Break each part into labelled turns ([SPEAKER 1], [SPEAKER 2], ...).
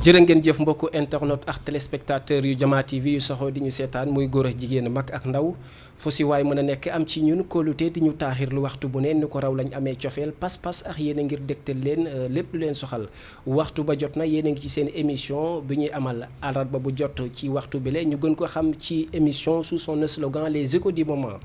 [SPEAKER 1] jërë ngeen jëf mbokku internet ak téléspectateur yu Jama TV yu soxoo di ñu seetaan muy góor ak jigéen mag ak ndaw fu si waay mën a nekk am ci ñun kóolute di ñu taaxir lu waxtu bu ne ni ko raw lañ amee cofeel pas-pas ak yéen a ngir dégtal leen lépp lu leen soxal waxtu ba jot na yéen a ngi ci seen émission bi ñuy amal àllarba bu jot ci waxtu bi la ñu gën ko xam ci émission sous son slogan les échos du moment.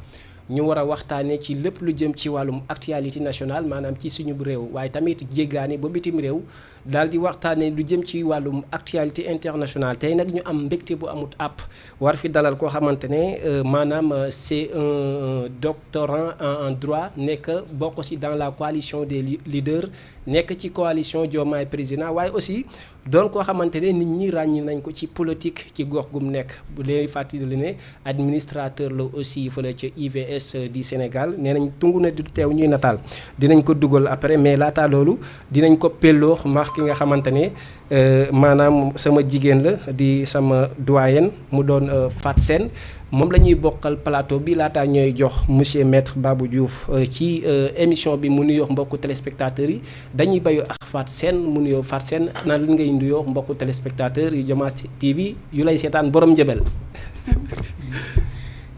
[SPEAKER 1] ñu war a waxtaanee ci lépp lu jëm ci wàllum actualité nationale maanaam ci suñu réew waaye tamit jéggaani ba bitim réew daal di waxtaanee lu jëm ci wàllum actualité internationale tey nag ñu am mbégte bu amut àpp war fi dalal koo xamante ne maanaam c'est un doctorant en droit nekk bokk si dans la coalition des leaders nekk ci coalition Diomaye président waaye aussi doon koo xamante ne nit ñi ràññi nañ ko ci politique ci gox gum nekk bu leen fàttali ne administrateur la aussi fële ca IVS du Sénégal nee nañ tungu na du teew ñuy nataal dinañ ko dugal après mais laata loolu dinañ ko pelloox maax ki nga xamante ne maanaam sama jigéen la di sama doyen mu doon Fat Sène moom la ñuy bokkal plateau bi laataa ñooy jox monsieur maître Babou Diouf ci émission bi mu nuyoo mbokku téléspectateurs yi dañuy bayu ak Fat Sène mu nuyoo Fat Sène naan lan ngay nuyoo mbokku téléspectateurs yu Jama TV yu lay seetaan borom njëbel.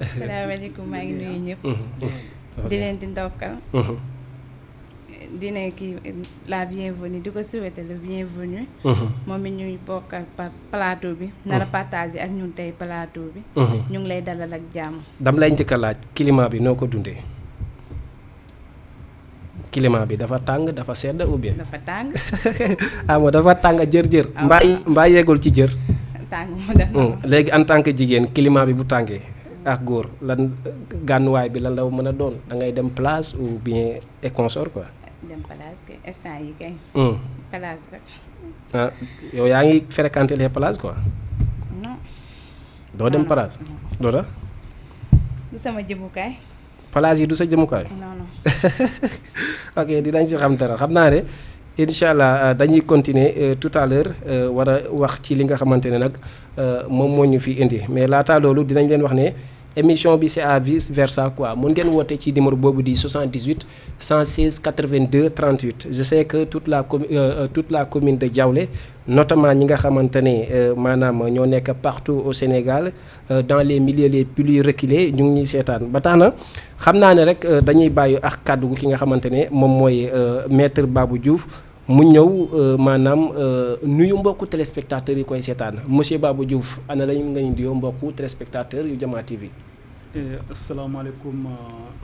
[SPEAKER 2] asalaamaaleykum maa ngi nuyu ñëpp. di leen di ndokkal. dina kii la bienvenue di ko souhaiter le bienvenu. moom mi ñuy bokkal plateau bi. nar a partager ak ñun tey plateau bi. ñu ngi lay dalal ak jàmm.
[SPEAKER 1] dam lay njëkk a laaj climat bi noo ko dundee. climat bi dafa tàng dafa sedd ou bien.
[SPEAKER 2] dafa tàng.
[SPEAKER 1] moo dafa tàng jër. mbaa yeggul ci jër.
[SPEAKER 2] tàng mu def
[SPEAKER 1] léegi en tant que jigéen climat bi bu tàngee. ak góor lan gànnuwaay bi lan la mën a doon da ngay dem place ou bien et consort quoi.
[SPEAKER 2] dem place kay instant yi kay. place rek.
[SPEAKER 1] yow yaa ngi fréquenter les places quoi.
[SPEAKER 2] non.
[SPEAKER 1] doo dem place. doo tax.
[SPEAKER 2] du sama jëmukaay.
[SPEAKER 1] place yi du sa jëmukaay.
[SPEAKER 2] non.
[SPEAKER 1] ok dinañ si xam dara xam naa ne incha allah dañuy continuer tout à l'heure war a wax ci li nga xamante ne nag moom moo ñu fi indi mais laata loolu dinañ leen wax ne. émission bi c'est à vice versa quoi mun ngeen woote ci numéro boobu di 78 116 82 38 je sais que toute la commune de Diaoulé notamment ñi nga xamante ne maanaam ñoo nekk partout au Sénégal dans les milieux les plus reculés ñu ngi ñuy seetaan ba tax na xam naa ne rek dañuy bàyyi ak kàddu gi ki nga xamante ne moom mooy maître Babou Diouf mu ñëw maanaam nuyu mbokku téléspectateurs yi koy seetaan monsieur Babou Diouf ana lañu nga ñu nuyoo mbokku téléspectateurs yu Jama TV.
[SPEAKER 3] asalaamaaleykum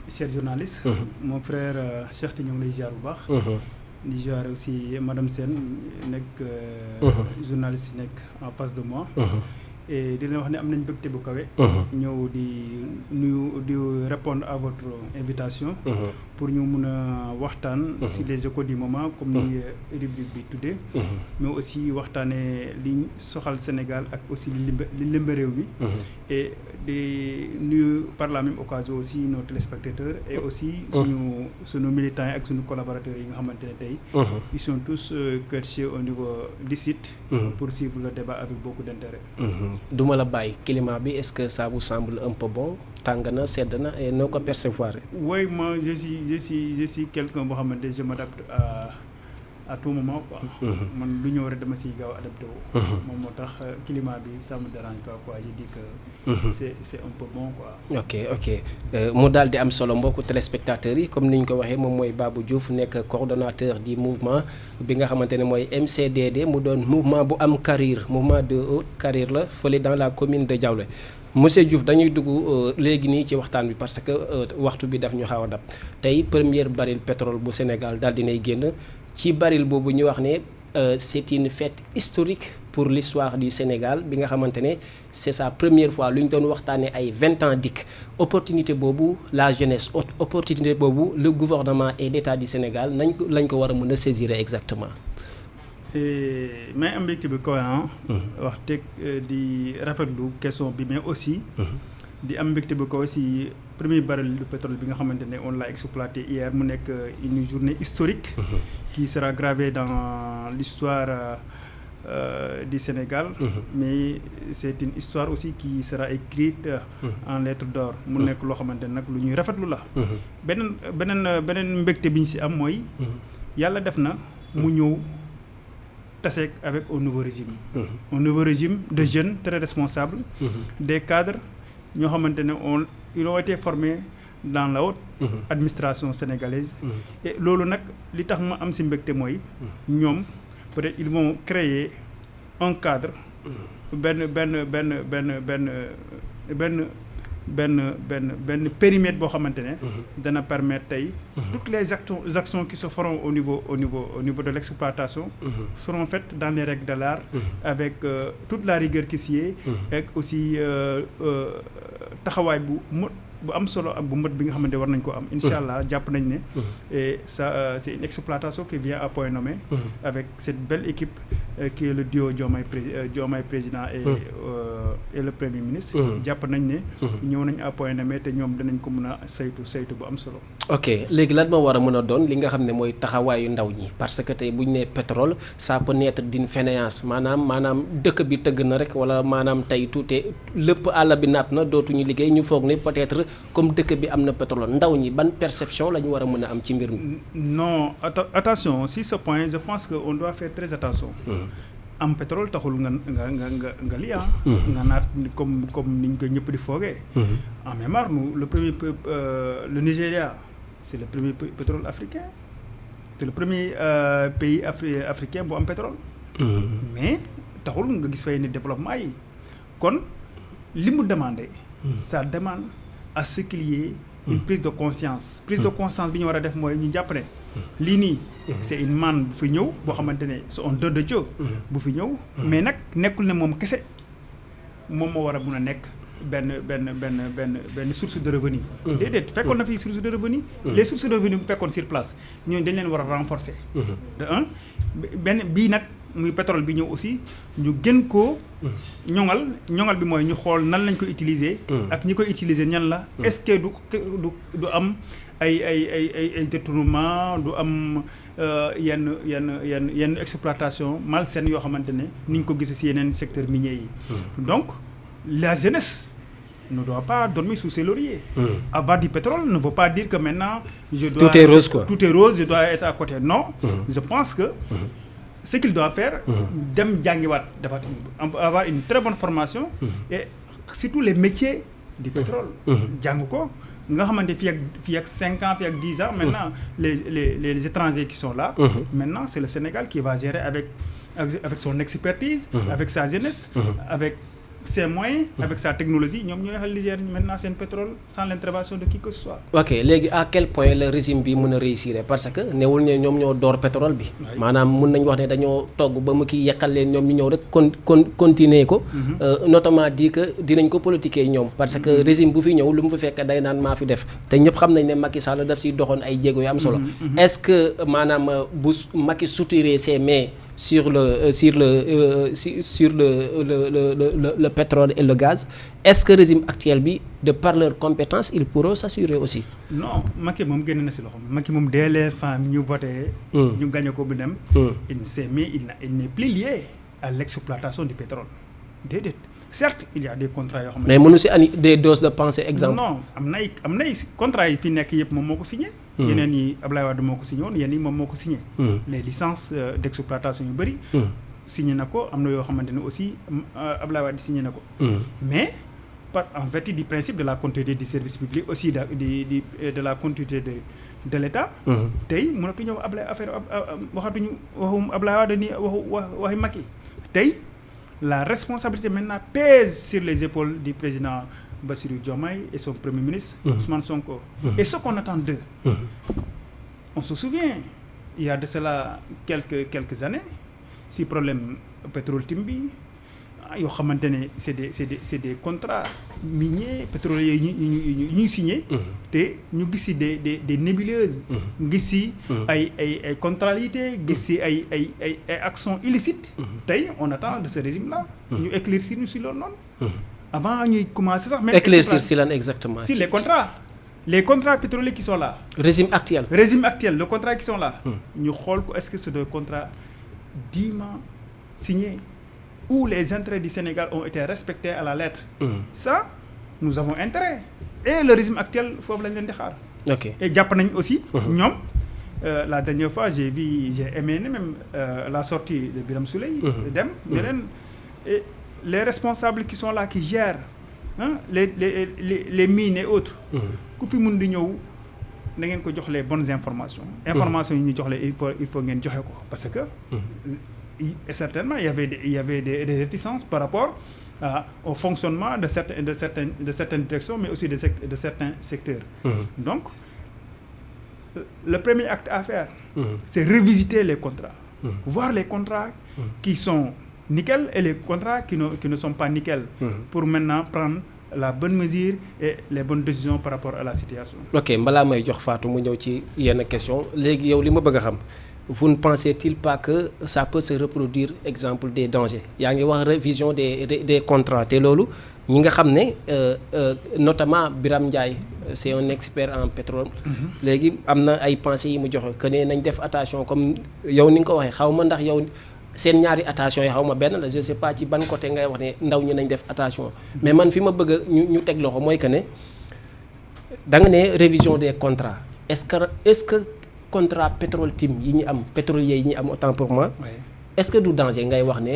[SPEAKER 3] chers journalistes. mon frère Cheikh Ti ñu ngi lay ziar bu baax. di ziar aussi madame Sène nekk journaliste yi nekk en face de moi. et di leen wax ne am nañ mbégte bu kawe. ñëw di nuyu di répondre à votre invitation. pour ñu mun a waxtaan. si les échos du moment comme ni rubrique bi tuddee. mais aussi waxtaanee li soxal Sénégal ak aussi li lëmb réew mi. et di nuyu par la même occasion aussi nos téléspectateurs et aussi suñu militants yi ak suñu collaborateurs yi nga xamante ne tey. ils sont tous coachés au niveau du site. pour suivre le débat avec beaucoup d'intérêt.
[SPEAKER 1] duma la bàyyi climat bi est-ce que ça vous semble un peu bon tàng na sedd na et noo ko percevoir.
[SPEAKER 3] oui moi je suis quelqu'un boo xamante je m'adapte à tout moment quoi. man lu ñëw rek dama siy gaaw adapté wu. moom moo tax climat bi ça me dérange pas quoi je dis que. c'est un peu bon quoi.
[SPEAKER 1] ok mu daal di am solo mbokku téléspectateurs yi comme ni ñu ko waxee moom mooy Babou Diouf nekk coordonnateur du mouvement bi nga xamante ne mooy MCDD mu doon mouvement bu am carrière mouvement de haute carrière la fële dans la commune de Diaoulé. monsieur Diouf dañuy dugg léegi nii ci waxtaan bi parce que waxtu bi daf ñu xaw a dab tey première baril pétrole bu Sénégal daal dinay génn ci baril boobu ñu wax ne c'est une fête historique pour l'histoire du Sénégal bi nga xamante ne c'est sa première fois lu ñu doon waxtaanee ay 20 ans dikk opportunité boobu la jeunesse opportunité boobu le gouvernement et l'État du Sénégal lañ ko war a mën a saisir exactement.
[SPEAKER 3] mais am mbégte bi kaw wax teg di rafetlu question bi mais aussi. di am mbégte bi kaw si premier baril de pétrole bi nga xamante ne on l'a exploité hier mu nekk une journée historique. qui sera gravée dans l'histoire du Sénégal. mais c'est une histoire aussi qui sera écrite en lettres d'or mu nekk loo xamante ne nag lu ñuy rafetlu la. beneen mbégte bi ñu si am mooy. yàlla def na mu ñëw. taseeg avec un nouveau régime. Un nouveau régime de jeunes très responsables. Des cadres ñoo xamante ne ils ont été formés dans la haute administration sénégalaise. Et loolu nag li tax ma am si mbégte mooy ñoom peut-être ils vont créer un cadre benn périmètre boo xamante ne dana permettre tey toutes les actions qui se feront au niveau de l'exploitation seront faites dans les règles de l'art avec toute la rigueur qui s'y est et aussi taxawaay bu am solo ak bu mët bi nga xamante war nañ ko am inch'Allah jàpp nañ ne et ça c'est une exploitation qui vient à point nommé avec cette belle équipe qui est le duo Diomaye président et le premier ministre jàpp nañ ne ñëw nañ à point nommé te ñoom dinañ ko mën a saytu bu am solo.
[SPEAKER 1] ok léegi lan moo war a mën a doon li nga xam ne mooy taxawaayu ndaw ñi parce que tey bu ñu nee pétrole ça peut naître d'une fainéance maanaam dëkk bi tëgg na rek wala maanaam tey tuuti lépp àll bi naat na dootuñu liggéey ñu foog ne peut-être comme dëkk bi am na pétrole ndaw ñi ban perception la ñu war a mën a am ci mbir mi.
[SPEAKER 3] non attention si ce point je pense que on doit faire très attention. am pétrole taxul nga lii nga naat comme niñ ko ñëpp di foogee. en mémoire nous le Nigeria c'est le premier pétrole africain c'est le premier pays africain bu am pétrole. mais taxul nga gis fay ni développement yi kon li mu demandé. ça demande à ce qu'il y ait une prise de conscience bi ñu war a def mooy ñu jàpp ne lii nii c'est une manne bu fi ñëw boo xamante ne c'est un don de Dieu bu fi ñëw mais nag nekkul ne moom kese moom moo war a mun a nekk benn source de revenu déedéet fekkoon na fi source de revenu les sources de revenu bu fekkoon sur place ñooñu dañ leen war a renforcer de un bii nag muy pétrole bi ñëw aussi ñu gën koo ñoŋal bi mooy ñu xool nan lañ ko utiliser ak ñi koy utiliser ñan la est-ce que du am ay détournement du am yenn exploitation malsaine yoo xamante ne ni ñu ko gisee ci yeneen secteur minier yi donc la jeunesse ne doit pas dormir sous ses lauriers. Avoir du pétrole ne veut pas dire que maintenant tout est rose quoi. Tout est rose, je dois être à côté. Non, je pense que ce qu'il doit faire, dem jàngiwaat dafa avoir une très bonne formation et surtout les métiers du pétrole. jàng ko nga xamante fii ak 5 ans fii ak 10 ans maintenant les étrangers qui sont là. Maintenant c'est le Sénégal qui va gérer avec son expertise, avec sa jeunesse, avec ses moyens, avec sa technologie ñoom ñooy xel Niger maintenant seen pétrole sans l'intervention de qui que ce soit.
[SPEAKER 1] ok léegi à quel point le régime bi mën a réussir parce que newul ne ñoom ñoo door pétrole bi. maanaam mën nañu wax ne dañoo togg ba mu kii yekkal leen ñoom ñu ñëw rek continuer ko. notamment dit que dinañ ko politiquer ñoom. parce que régime bu fi ñëw lu mu fi fekk day naan maa fi def te ñëpp xam nañ ne Macky Sall daf siy doxoon ay jéego yu am solo. est-ce que maanaam bu Macky soutiré ses mains sur le pétrole et le gaz, est-ce que le régime actuel bi de par leur compétence ils pourront s'assurer aussi?
[SPEAKER 3] Non, Macky moom génn na si loxoom Macky moom dès les femmes ñu voté ñu gagné ko bu dem il n'est plus lié à l'exploitation du pétrole déedéet. Certes il y a des contrats yoo xam ne
[SPEAKER 1] mais mënu si ani des doses de pensée exemple.
[SPEAKER 3] Non am nay contrats yi fi nekk yëpp moom moo ko signé. yeneen yi Ablaye Wade moo ko signé woon yeneen yi moom moo ko signé. Les licences d'exploitation yu bëri. signé na ko am na yoo xamante ne aussi Ablaye Wade signé na ko. mais en vertu du principe de la continuité du service public aussi de la continuité de l'État. tey mënatuñu wax waxatuñu waxum Ablaye Wade ni waxi Macky tey. La responsabilité maintenant pèse sur les épaules du président Bassirou Diomaye et son premier ministre Ousmane Sonko. Et ce qu'on attend d'eux. On se souvient, il y a de cela quelques années, si problème pétrole Timbi, yoo xamante ne c'est des contrats miniers pétroliers yu ñuy signé. te ñu gis ci des nébuleuses. gis ci ay contrariétés gis ci ay actions illicites. tey on attend de ce régime là. ñu éclaircir ñu ci loolu noonu. avant ñuy commencer sax. même
[SPEAKER 1] éclaircir ci lan exactement.
[SPEAKER 3] si les contrats pétroliers qui sont là.
[SPEAKER 1] régime actuel
[SPEAKER 3] le contrat qui sont là. ñu xool ko est-ce que c'est des contrats dûment signés. où les intérêts du Sénégal ont été respectés à la lettre. Ça, nous avons intérêt. Et le régime actuel, foofu lañ leen di xaar.
[SPEAKER 1] ok
[SPEAKER 3] et jàpp nañ aussi. ñoom la dernière fois j'ai aimé même la sortie de Birame Souleye dem ne leen les responsables qui sont là qui gèrent les mines et autres ku fi mun di ñëw na ngeen ko jox les bonnes informations yi ñu jox leen il faut ngeen joxe ko parce que et certainement il y avait des réticences par rapport au fonctionnement de certaines directions mais aussi de certains secteurs donc le premier acte à faire c'est revisiter les contrats voir les contrats qui sont nickel et les contrats qui ne sont pas nickel pour maintenant prendre la bonne mesure et les bonnes décisions par rapport à la situation.
[SPEAKER 1] Ok, balaa may jox Fatou mu ñëw ci yenn question léegi yow li ma bëgg a xam vous ne pensez-il pas que ça peut se reproduire exemple des dangers yaa ngi wax révision des contrats te loolu ñi nga xam ne notamment Birame Ndiaye c'est un expert en pétrole léegi am na ay pensées yi mu joxe que ne nañ def attention comme yow ni nga ko waxee xaw ma ndax yow seen ñaari attention yi xaw ma benn la je sais pas ci ban côté ngay wax ne ndaw ñi nañ def attention mais man fi ma bëgg a ñu teg loxo mooy que ne da nga ne révision des contrats est-ce que contrat pétrole team yi ñu am pétrolier yi ñu am autant pour moi est-ce que du danger ngay wax ne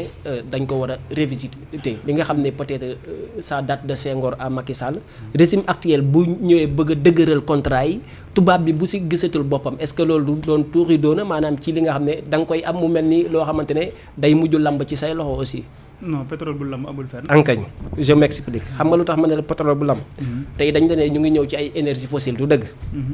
[SPEAKER 1] dañ ko war a revisiter li nga xam ne peut-être ça date de Senghor à Macky Sall régime actuel bu ñëwee bëgg a dëgëral contrat yi tubaab bi bu si gisatul boppam est-ce que loolu du doon tuuri doona maanaam ci li nga xam ne da nga koy am mu mel ni loo xamante ne day mujj lamb ci say loxo aussi.
[SPEAKER 3] non pétrole bu lamb amul fenn.
[SPEAKER 1] ankañ je m'explique xam nga lu tax ma ne la pétrole bu lamb. tey dañ ne ñu ngi ñëw ci ay énergie fossile du dëgg.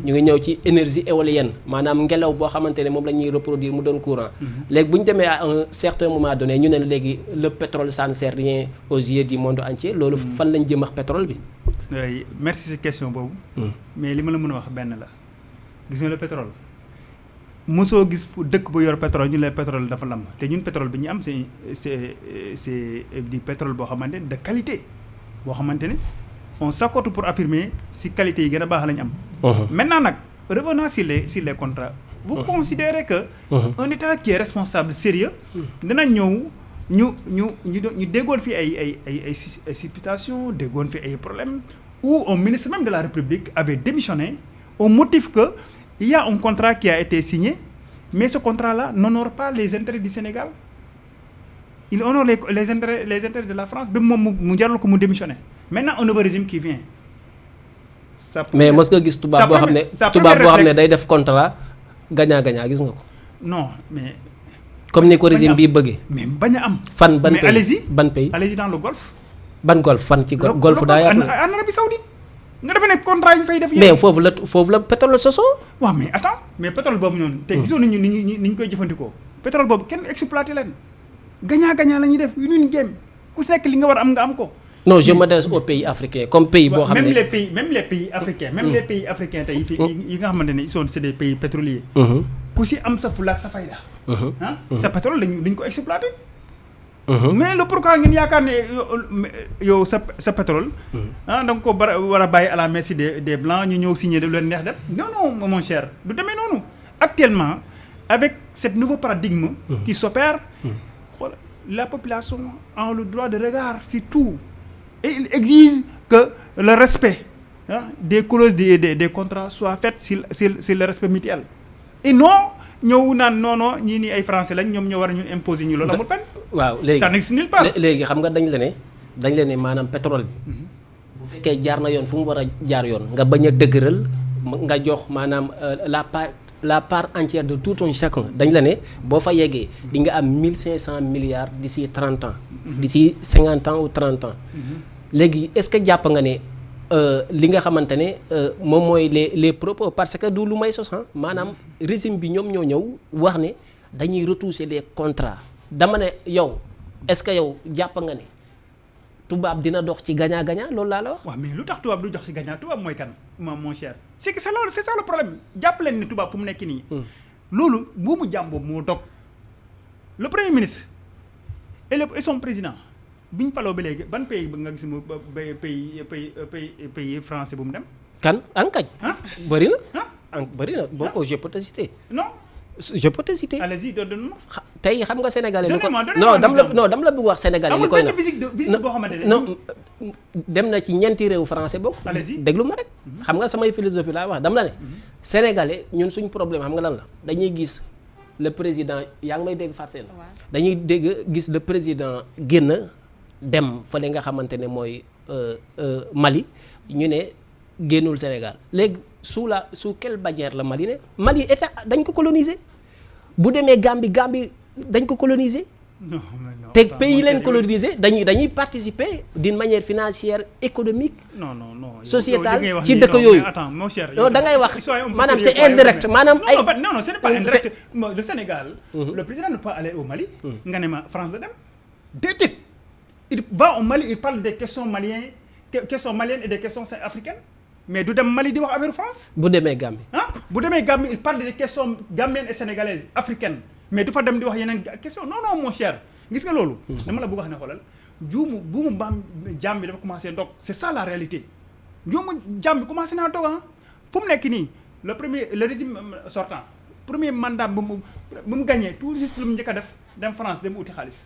[SPEAKER 1] ñu ngi ñëw ci énergie éolienne maanaam ngelaw boo xamante ne moom la ñuy reproduire mu doon courant. léegi bu ñu demee à un certain moment donné ñu ne léegi le pétrole ça ne sert rien aux yeux du monde entier loolu fan lañ jëm ak pétrole bi.
[SPEAKER 3] oui merci ci question boobu. mais li ma la mën a wax benn la gis nga le pétrole. mosoo gis fu dëkk bu yor pétrole ñu ne pétrole dafa lamb te ñun pétrole bi ñu am c'est du pétrole boo xamante ne de qualité boo xamante ne on s'accorde pour affirmer si qualité yi gën a baax la ñu am. maintenant nag revenant sur les contrats. vous considérez que. un état qui est responsable sérieux dana ñëw ñu déggoon fi ay supputation déggoon fi ay problèmes où un ministre même de la République avait démissionné au motif que. Il y a un contrat qui a été signé, mais ce contrat-là n'honore pas les intérêts du Sénégal. Il honore les intérêts de la France. Mu démissionné. Maintenant, un nouveau régime qui vient.
[SPEAKER 1] Mais mos nga gis tubaab boo xam ne day def contrat gagnant-gagnant gis nga ko.
[SPEAKER 3] Non, mais.
[SPEAKER 1] comme ni ko régime bii bëggee.
[SPEAKER 3] mais bañ a am.
[SPEAKER 1] fan ban
[SPEAKER 3] pays mais allez-y.
[SPEAKER 1] ban pays
[SPEAKER 3] allez-y dans le Golfe.
[SPEAKER 1] ban Golfe fan ci Golfe daa yaatu.
[SPEAKER 3] en Arabie Saoudite. nga defe ne contrat yi ñu fay def.
[SPEAKER 1] mais foofu la pétrole sosoo.
[SPEAKER 3] waaw mais attends mais pétrole boobu noonu. te gisoon nañu ni ñu koy jëfandikoo. pétrole boobu kenn exploité leen. gagnant la ñuy def yu ñu génn ku sekk li nga war am nga am ko.
[SPEAKER 1] non je m'adresse aux pays africains comme pays boo xam ne
[SPEAKER 3] même les pays africains tey yi nga xamante ne c'est des pays pétroliers. ku si am sa fulla ak sa fayda. sa pétrole dañ ko exploité. mais le pourquoi ngeen yaakaar ne yow sa pétrole. da nga ko war a bàyyi à la merci des blancs ñu ñëw signer lu leen neex def. non mon cher du demee noonu. actuellement avec cette nouveau paradigme. qui s'opère. la population a le droit de regard sur tout. et il exige que le respect des clauses des contrats soit fait sur le respect mutuel. et non. ñëw naan non ñii nii ay français lañ ñoom ñoo war a ñu imposer ñu loolu amul fenn.
[SPEAKER 1] waaw léegi
[SPEAKER 3] ça n'existe nulle part.
[SPEAKER 1] léegi xam nga dañ la ne maanaam pétrole bi bu fekkee jaar na yoon fu mu war a jaar yoon nga bañ a dëgëral nga jox maanaam la part entière de tout un chacun dañ la ne boo fa yeggee di nga am 1500 milliards d'ici 30 ans. d'ici 50 ans ou 30 ans. léegi est-ce que jàpp nga ne. li nga xamante ne moom mooy les propos parce que du lu may sos maanaam régime bi ñoom ñoo ñëw wax ne dañuy retoucher les contrats dama ne yow est-ce que yow jàpp nga ne tubaab dina dox ci gagnant-gagnant loolu laa la wax.
[SPEAKER 3] waaw mais lu tax tubaab du dox ci gagnant tubaab mooy kan mon cher. c'est que c'est ça le problème jàpp leen ni tubaab fu mu nekk nii. loolu boobu jàmm boobu moo dog le premier ministre et son président. bi ñu faloo ba léegi ban pays ba nga gis mu pays français bu mu dem.
[SPEAKER 1] kan ankañ. bëri na. bëri na boo ko je peux te citer.
[SPEAKER 3] non.
[SPEAKER 1] je peux te citer.
[SPEAKER 3] allez-y donne-moi.
[SPEAKER 1] tey xam nga sénégalais.
[SPEAKER 3] non
[SPEAKER 1] dama la bëgg wax sénégalais. li koy na
[SPEAKER 3] visite boo xamante ne.
[SPEAKER 1] non dem na ci ñeenti réew français bokk.
[SPEAKER 3] allez-y
[SPEAKER 1] déglu ma rek. xam nga samay philosophie laa wax dama la ne. sénégalais ñun suñu problème xam nga lan la dañuy gis le président yaa ngi may dégg Fatou Sène dañuy gis le président génn dem fële nga xamante ne mooy Mali ñu ne génnul Sénégal léegi sous quelle bannière la Mali ne Mali état dañ ko coloniser bu demee Gambie dañ ko coloniser te pays yi leen coloniser dañuy participer d'une manière financière économique sociétale ci dëkk yooyu non da ngay wax maanaam c'est indirect maanaam ay
[SPEAKER 3] non ce n'est pas indirect le Sénégal le président ne peut pas aller au Mali nga ne ma France la dem déedéet il va au Mali il parle des questions maliennes et des questions africaines mais du dem Mali di wax affaire France
[SPEAKER 1] bu demee Gambie
[SPEAKER 3] bu demee Gambie il parle des questions gambiennes et sénégalaises africaines mais du fa dem di wax yeneen question non mon cher gis nga loolu dama la bëgg wax ne xoolal buumu mbaam jaam bi dafa commencé dog c'est ça la réalité juumu jaam bi commencé naa dog fu mu nekk nii le régime sortant premier mandat bu mu gagné tout juste lu mu njëkk a def dem France dem uti xaalis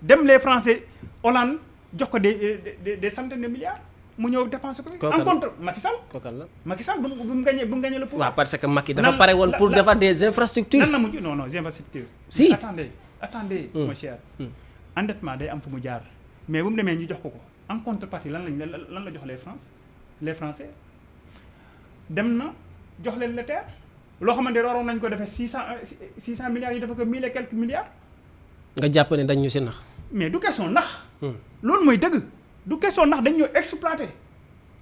[SPEAKER 3] dem les Français Hollande jox ko des centaines de milliards mu ñëw dépensé ko en contre Macky Sall bu mu gagné le pouvoir
[SPEAKER 1] waaw parce que Macky dafa pare woon pour defar des infrastructures
[SPEAKER 3] nan la mujj non infrastructures
[SPEAKER 1] si
[SPEAKER 3] attendez mon cher endettement day am fu mu jaar mais bu mu demee ñu jox ko en contrepartie lan la jox les Français dem na jox leen la terre loo xamante ne waroon nañ ko defee 600 milliards yi dafa ko 1000 et quelques milliards
[SPEAKER 1] nga jàpp ne dañ ñu si nax
[SPEAKER 3] mais du question nax loolu mooy dëgg du question nax dañ ñoo exploité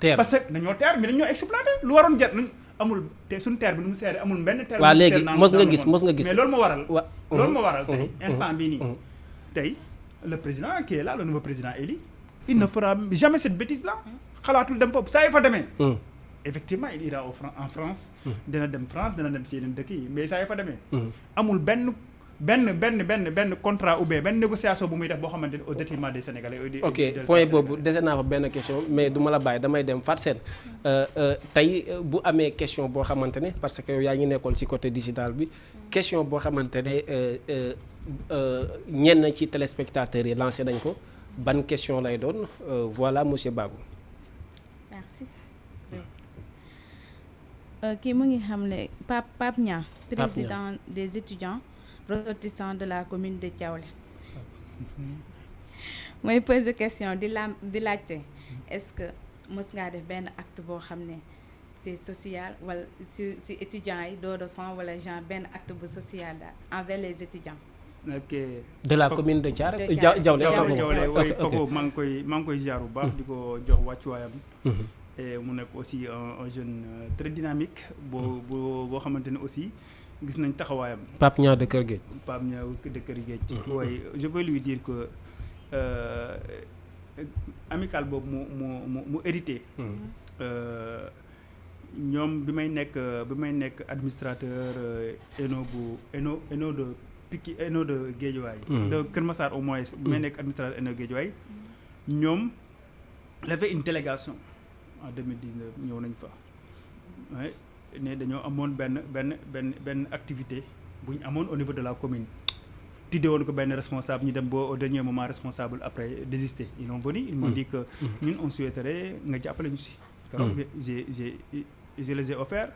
[SPEAKER 1] terre
[SPEAKER 3] parce que dañoo terre mais dañ ñoo exploité lu waroon jar amul te suñu terre bi nu mu seere amul benn terre
[SPEAKER 1] waaw léegi mos nga gis
[SPEAKER 3] mais loolu moo waral tey instant bii nii tey le président qui est là le nouveau président élu il ne fera jamais cette bêtise là xalaatul dem foofu saa yi fa demee effectivement il ira en France dina dem France dina dem ci yeneen dëkk yi mais saa yi fa demee amul benn contrat ou bien benn négociation bu muy def boo xamante ne au détriment des Sénégalais.
[SPEAKER 1] ok point boobu dese naa fa benn question mais du ma la bàyyi damay dem Fatou Sène tey bu amee question boo xamante ne parce que yow yaa ngi nekkoon ci côté digital bi question boo xamante ne ñenn ci téléspectateurs yi lancé nañ ko ban question lay doon voilà monsieur Babou.
[SPEAKER 2] merci. kii mu ngi xam ne Pape Niang président des étudiants ressortissants de la commune de Diaoulé mooy poser question di laajte est-ce que mës ngaa def benn acte boo xam ne c'est social wala si étudiants yi don de sang wala genre benn acte bu social daal envers les étudiants.
[SPEAKER 3] ok
[SPEAKER 1] de la commune de Diaoulé
[SPEAKER 3] way Paco maa ngi koy ziar bu baax di ko jox wàccuwaayam. et mu nekk aussi un jeune très dynamique boo xamante ne aussi gis nañ taxawaayam.
[SPEAKER 1] Pape Niang de Kër Géej.
[SPEAKER 3] Pape Niang de Kër Géej. waaye je veux lui dire que amical boobu mu hérité. ñoom bi may nekk administrateur ENO de Pikine ENO de Guédiawaye. de Kër Massar au moins bi may nekk administrateur ENO Guédiawaye ñoom il y avait une délégation en 2019 ñëw nañ fa. ne dañoo amoon benn activité bu ñu amoon au niveau de la commune tuddee woon ko benn responsable ñu dem ba au dernier moment responsable après désisté ils ont venu ils m'ont dit que ñun on souhaiterait nga jàppale ñu si keroog je les ai offert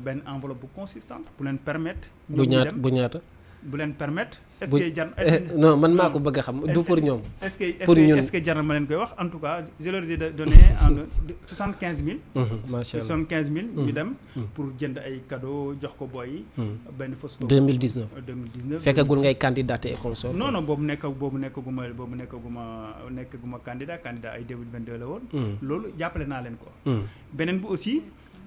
[SPEAKER 3] benn enveloppe bu consistante bu leen permettre
[SPEAKER 1] bu ñaata
[SPEAKER 3] bu leen permettre est-ce que jar
[SPEAKER 1] non man maa ko bëgg a xam du pour ñoom
[SPEAKER 3] est-ce que jar na ma leen koy wax en tout cas je leur ai donné en 75 000
[SPEAKER 1] macha allah
[SPEAKER 3] 75 000 ñu dem pour jënd ay cadeau jox ko boy benn fausse
[SPEAKER 1] 2019 fekkagul ngay candidaté et consort
[SPEAKER 3] non boobu nekkaguma candidat ay 2022 la woon loolu jàppale naa leen ko beneen bi aussi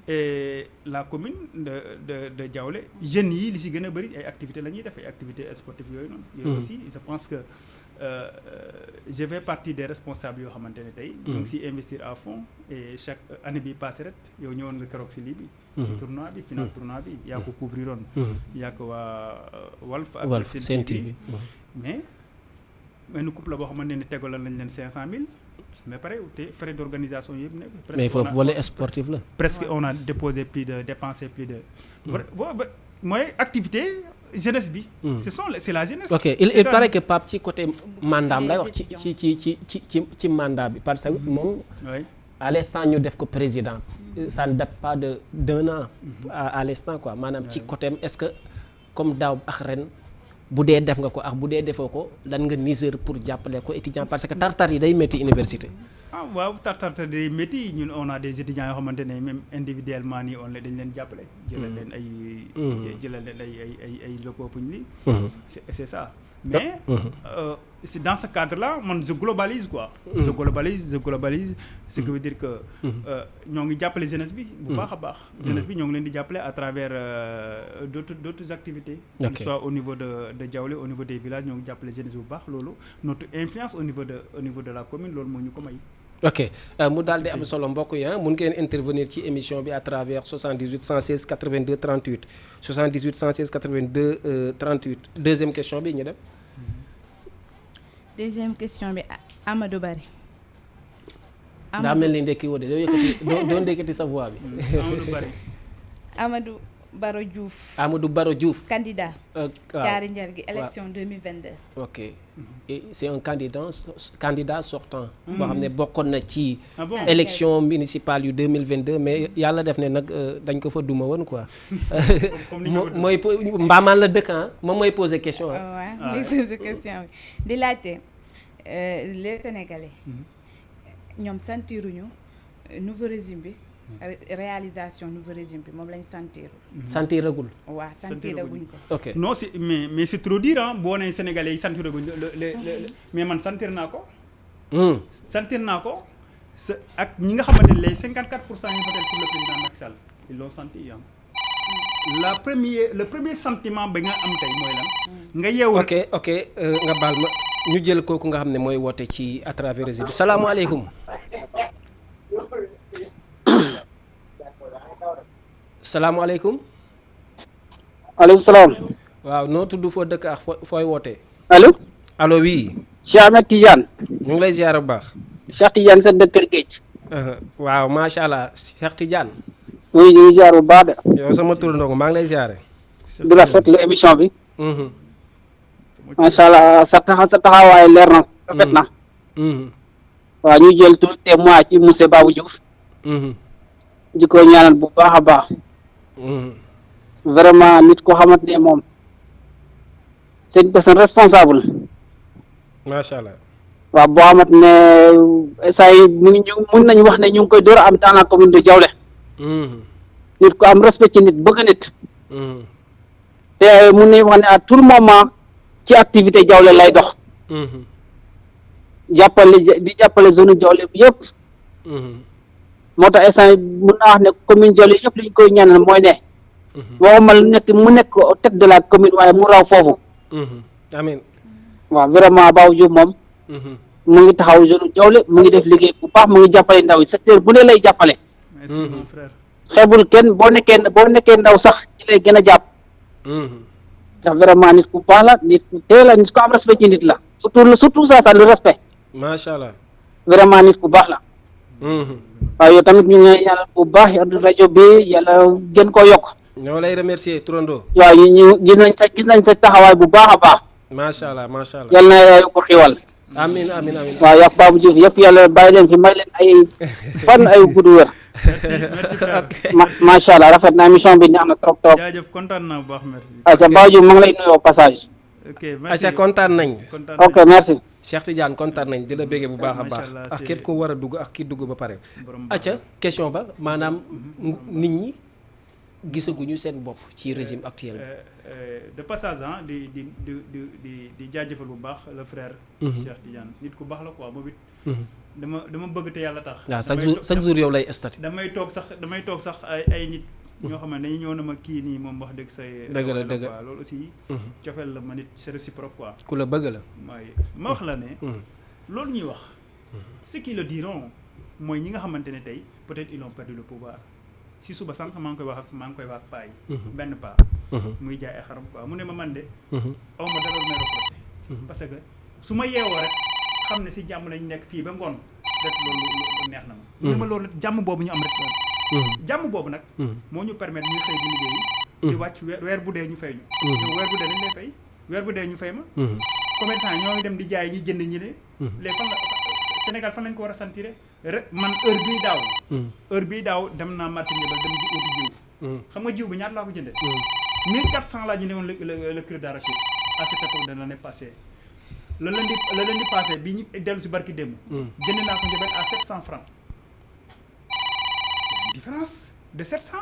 [SPEAKER 3] et la commune de Diaoulé jeunes yi li si gën a bëri ay activités la ñuy def ay activités sportives yooyu noonu. yooyu aussi je pense que je fais partie des responsables yoo xamante ne tey. ñu ngi siy investir à fond et chaque année bi passé rek yow ñëwoon nga keroog si lii bi. si tournoi bi final tournoi bi yaa ko couvrir woon. yaa ko waa Walf ak Sen TV mais benn couple la boo xamante ne tegalal nañ leen 500 000. mais pareil te frais d'organisation yëpp ne.
[SPEAKER 1] mais foofu volet sportif la.
[SPEAKER 3] presque on a dépensé plus de. mooy activité jeunesse bi. c'est la jeunesse.
[SPEAKER 1] ok il paraît que Pape ci côté mandat lay wax ci mandat bi parce que moom. à l'instant ñu def ko président ça ne date pas de d'un an à l'instant quoi maanaam ci côté am est-ce que comme daaw ak ren bu dee def nga ko ak bu dee defoo ko lan nga niser pour jàppale ko étudiant parce que tartar yi day métti université.
[SPEAKER 3] waaw tartar day métti ñun on a des étudiants yoo xamante ne même individuellement nii on dañ leen jàppale. jëlal leen ay locaux fu ñu lii. c'est ça mais. c'est dans ce cadre-là man je globalise quoi. je globalise ce qui veut dire que. ñoo ngi jàppale jeunesse bi. bu baax a baax. jeunesse bi ñoo ngi leen di jàppale à travers d'autres activités.
[SPEAKER 1] ok
[SPEAKER 3] soit au niveau de Diaoulé au niveau des villages ñoo ngi jàppale jeunesse bu baax loolu notre influence au niveau de la commune loolu moo ñu ko may.
[SPEAKER 1] ok mu daal di am solo mbokk yi mun ngeen intervenir ci émission bi à travers 78 116 82 38 78 116 82 38 deuxième question bi ñu dem.
[SPEAKER 2] deuxième question bi Amadou Bari.
[SPEAKER 1] daa mel ni ndekki woo de doo ndekki sa voix bi.
[SPEAKER 3] Amadou Bari.
[SPEAKER 2] Amadou Baro Diouf.
[SPEAKER 1] Amadou Baro Diouf.
[SPEAKER 2] candidat.
[SPEAKER 1] waaw
[SPEAKER 2] Thiary Ndiargui élection 2022.
[SPEAKER 1] ok et c'est un candidat sortant. boo xam ne bokkoon na ci. élection municipale yu 2022 mais yàlla def ne nag dañ ko fa duma woon quoi. mooy mbaamaan la dëkk moom mooy poser question.
[SPEAKER 2] waaw mooy poser question bi di laajte les Sénégalais. ñoom sentiruñu nouveau régime bi. réalisation nouveau régime bi moom lañ sentiragul.
[SPEAKER 1] waaw
[SPEAKER 2] sentiraguñ ko.
[SPEAKER 1] ok
[SPEAKER 3] non c'est mais c'est trop dire boo nee Sénégalais yi sentiraguñ mais man sentir naa ko. sentir naa ko ak ñi nga xamante ne les 54% ñu voté pour le président Macky Sall ils l'ont senti le premier sentiment ba nga am tey mooy lan. nga yeewu
[SPEAKER 1] ok nga baal ma ñu jël kooku nga xam ne mooy woote ci à travers réseau bi salaamaaleykum. salaamaaleykum.
[SPEAKER 4] aleykum salaam.
[SPEAKER 1] waaw noo tudd foo dëkk ak fooy wootee.
[SPEAKER 4] allo
[SPEAKER 1] oui.
[SPEAKER 4] Cheikh Ahmed Tidiane.
[SPEAKER 1] ñu ngi lay ziar bu baax.
[SPEAKER 4] Cheikh Tidiane sa dëkk Kër Géej.
[SPEAKER 1] waaw macha allah Cheikh Tidiane.
[SPEAKER 4] oui ñu ngi ziar bu baax de.
[SPEAKER 1] yow sama tur ndongo maa ngi lay ziare.
[SPEAKER 4] di rafetlu émission bi. macha allah sa taxawaay leer na. rafet na. waaw ñu jël tout témoin ci monsieur Babou Diouf. di ko ñaanal bu baax a baax. vraiment nit ko xamante ne moom c'est une personne responsable.
[SPEAKER 1] macha allah.
[SPEAKER 4] waaw boo xamante ne saa yi mun nañu wax ne ñu ngi koy door a am dans la commune de Diaoulé. nit ko am respect ci nit bëgg nit. te mun nañu wax ne à tout moment ci activité Diaoulé lay dox. jàppale zone Diaoulé bi yëpp. moo tax instant yi mun naa wax ne commune Diaoulé yëpp li ñu koy ñaanal mooy ne. waxuma mu nekk au tête de la commune waaye mu raw foofu.
[SPEAKER 1] amiin.
[SPEAKER 4] waaw vraiment Babou Diouf moom. mu ngi taxaw zone Diaoulé mu ngi def liggéey bu baax mu ngi jàppale ndaw yi secteur bu ne lay jàppale.
[SPEAKER 3] merci mon frère.
[SPEAKER 4] xeebul kenn boo nekkee ndaw sax ci lay gën a jàpp. ndax vraiment nit ku baax la nit ku teel la nit ku am respect ci nit la surtout ça le respect.
[SPEAKER 1] macha allah.
[SPEAKER 4] vraiment nit ku baax la. waaw yow tamit ñu ngi ñaanal bu baax rajo bi yàlla gën koo yokk.
[SPEAKER 1] ñoo lay remercier Turando.
[SPEAKER 4] waaw ñu gis nañ sa taxawaay bu baax a baax.
[SPEAKER 1] macha allah macha allah.
[SPEAKER 4] yal na yokk xiwal.
[SPEAKER 1] amiin amiin amiin.
[SPEAKER 4] waaw yaa Babou Diouf yëpp yàlla bàyyi leen fi may leen ay fan ay gudd wér.
[SPEAKER 3] merci frère.
[SPEAKER 4] macha allah rafet na émission bi neex na trop trop.
[SPEAKER 3] jaajëf kontaan naa bu baax merci.
[SPEAKER 4] ayca Babou Diouf ma ngi lay nuyoo passage.
[SPEAKER 3] ok merci
[SPEAKER 1] ayca kontaan nañ.
[SPEAKER 4] ok merci.
[SPEAKER 1] Cheikh Tidiane kontaan nañ di la béggee bu baax a baax ak képp ko war a dugg ak ki dugg ba pare. acca question ba maanaam nit ñi gisaguñu seen bopp ci régime actuel bi.
[SPEAKER 3] de passage di jaajëfal bu baax le frère. Cheikh Tidiane nit ku baax la quoi moom it. dama bëgg te yàlla tax.
[SPEAKER 1] waaw chaque jour yow lay stati.
[SPEAKER 3] damay toog sax ay nit. ñoo xam ne dañuy ñëw na ma kii nii moom wax dëgg say.
[SPEAKER 1] dëgg la dëgg
[SPEAKER 3] la loolu aussi. cofeel la ma nit c'est réciproque quoi.
[SPEAKER 1] ku la bëgg la.
[SPEAKER 3] waaye ma wax la ne. loolu ñuy wax. ce qui le diront mooy ñi nga xamante ne tey peut-être ils ont perdu le pouvoir si suba sànq maa ngi koy wax ak paa yi. benn paa. muy jaay ay xaram quoi mu ne ma man de. aw ma dara lu may reproché. parce que su ma yeewoo rek xam ne si jàmm lañ nekk fii ba ngoon rek loolu neex na ma. mu ne ma loolu jàmm boobu ñu am rek. jàmm boobu nag. moo ñu permettre ñuy xëy di liggéey. di wàcc weer bu dee ñu fay ñu. yow weer bu dee dañ lay fay weer bu dee ñu fay ma. commerçant ñoo ngi dem di jaay ñu jënd ñi ne. les fan la Sénégal fan lañ ko war a sentir rek man heure bii daaw dem naa marché Ndiabel dem di uti jiw. xam nga jiw bi ñaata laa ko jëndee. 1400 laa jëndee woon le kilo d'arachide à cette époque de l'année passée. le lundi passé bi ñu dellu si barki démb. jënd naa ko Ndiabel à 700 francs. une différence de 700.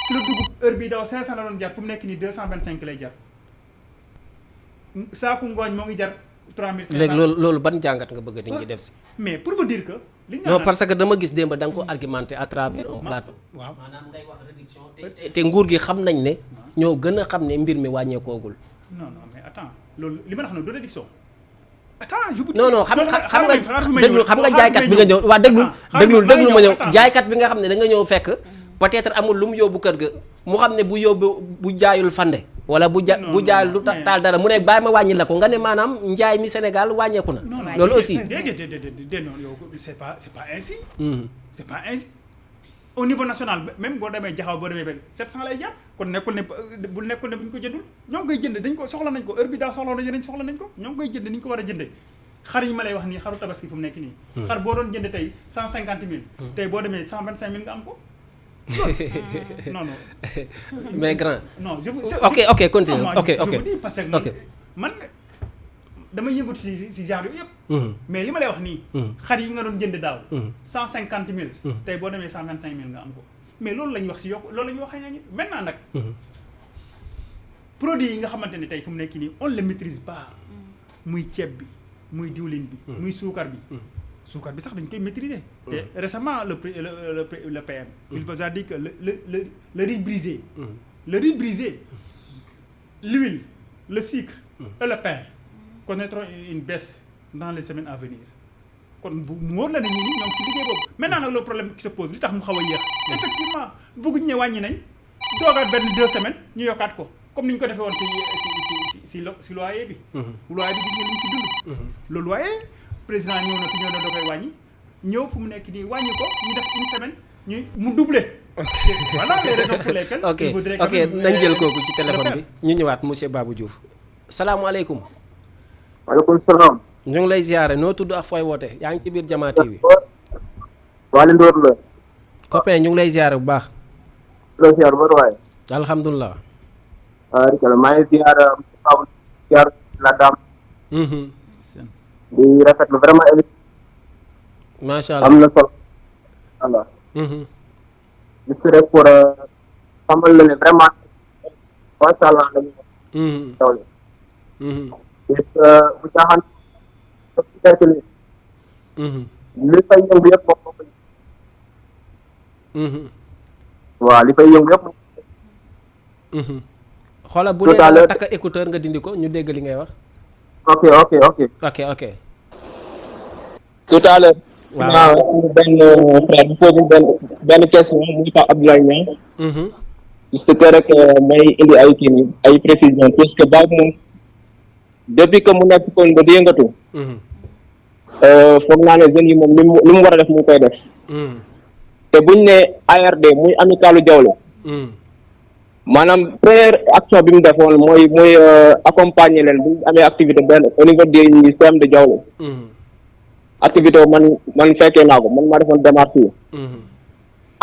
[SPEAKER 3] kilo dugub heure bii daaw 500 la doon jar fu mu nekk nii 225 lay jar. saaku ngooñ moo ngi jar 3500.
[SPEAKER 1] léegi loolu ban jàngat nga bëgg dañ ci def si.
[SPEAKER 3] mais pour vous dire que.
[SPEAKER 1] non parce que dama gis démb da nga ko argumenté à travers un plateau.
[SPEAKER 3] waaw
[SPEAKER 1] maanaam ngay wax réduction te nguur gi xam nañ ne. ñoo gën a xam ne mbir mi wàññeekoogul.
[SPEAKER 3] non mais attends loolu li ma la xam ne du réduction. attends je vous dis.
[SPEAKER 1] non xam nga jaaykat bi nga ñëw waa déglu ma ñëw jaaykat bi nga xam ne da nga ñëw fekk. peut-être amul lu mu yóbbu kër ga mu xam ne bu jaayul fande. wala bu jaayul lu taal dara mu ne bàyyi ma wàññi la ko nga ne maanaam njaay mi Sénégal wàññeeku na. loolu aussi
[SPEAKER 3] déedéet non yow c'est pas ainsi. c'est pas ainsi. au niveau national même boo demee jaxaw boo demee benn 700 lay jàpp kon nekkul ne bu ñu ko jëndul ñoo ngi koy jënd dañ ko soxla nañ ko heure bi daa soxla nañ ko ñoo ngi koy jënd ni ñu ko war a jëndee. xar yi ma lay wax nii xaru tabaski fu mu nekk nii. xar boo doon jënd tey 150 000. tey boo demee 125 000 nga am ko. non
[SPEAKER 1] mais grand.
[SPEAKER 3] non
[SPEAKER 1] ok continue ok
[SPEAKER 3] je vous dis parce que man dama yëngatu si genre yooyu yëpp. mais li ma lay wax nii. xar yi nga doon jënd daaw. 150 000. tey boo demee 125 000 nga am ko. mais loolu la ñuy wax si yokk loolu la ñuy wax maintenant nag. produits yi nga xamante ne tey fu mu nekk nii on le maîtrise pas. muy ceeb bi muy diwlin bi. muy suukar bi. suukar bi sax dañ koy maîtriser. te récemment le PM. il vous a dit que le riz brisé. le riz brisé l'huile le sucre et le pain connaîtront une baisse dans les semaines à venir. kon bu mu wóor la ne ñii nii ñoom si liggéey boobu maintenant nag le problème qui se pose li tax mu xaw a yéex. effectivement bëgguñ ne wàññi nañ doogaat benn 2 semaines ñu yokkaat ko comme ni ñu ko defee woon si loyer bi. loyer bi gis nga li ñu ci dund. le loyer. président ñëw na da koy wàññi ñëw fu mu nekk nii wàññi ko ñu def une semaine mu doublé. voilà les raisons pour lesquelles.
[SPEAKER 1] ok nañ jël kooku ci téléphone bi ñu ñëwaat monsieur Babou Diouf. salaamualeykum.
[SPEAKER 4] waaleykum salaam.
[SPEAKER 1] ñu ngi lay ziare noo tudd ak fooy woote yaa ngi ci biir Jama TV.
[SPEAKER 4] Waly Ndour la.
[SPEAKER 1] copain ñu ngi lay ziare bu baax.
[SPEAKER 4] lay ziare bu baax.
[SPEAKER 1] alhamdulilah.
[SPEAKER 4] maa ngi ziare la dame. di rafetlu vraiment émission.
[SPEAKER 1] macha allah
[SPEAKER 4] am na solo. voilà. juste rek pour xamal la ne vraiment macha allah la ñu. tool yi. bu caaxaan. li fay yëngu yëpp moom moo koy. waaw li fay yëngu yëpp.
[SPEAKER 1] xoolal bu dee da nga takk écouteur nga dindi ko ñu dégg li ngay wax.
[SPEAKER 4] ok. tout à l'heure.
[SPEAKER 1] waaw
[SPEAKER 4] suñu benn frère bu posé benn question muy Pape Abdoulaye Niang. juste que rek may indi ay ay précision parce que baabu moom depuis que mu nekk kon ba di yëngatu. foog naa ne jeunes yi moom li mu war a def mu koy def. te buñ ne ARD muy amicalu Diawlé. maanaam première action bi mu defoon mooy accompagner leen bu ñu amee activité benn au niveau des CEM de Diawlé. activité man fekkee naa ko man maa defoon démarche yi.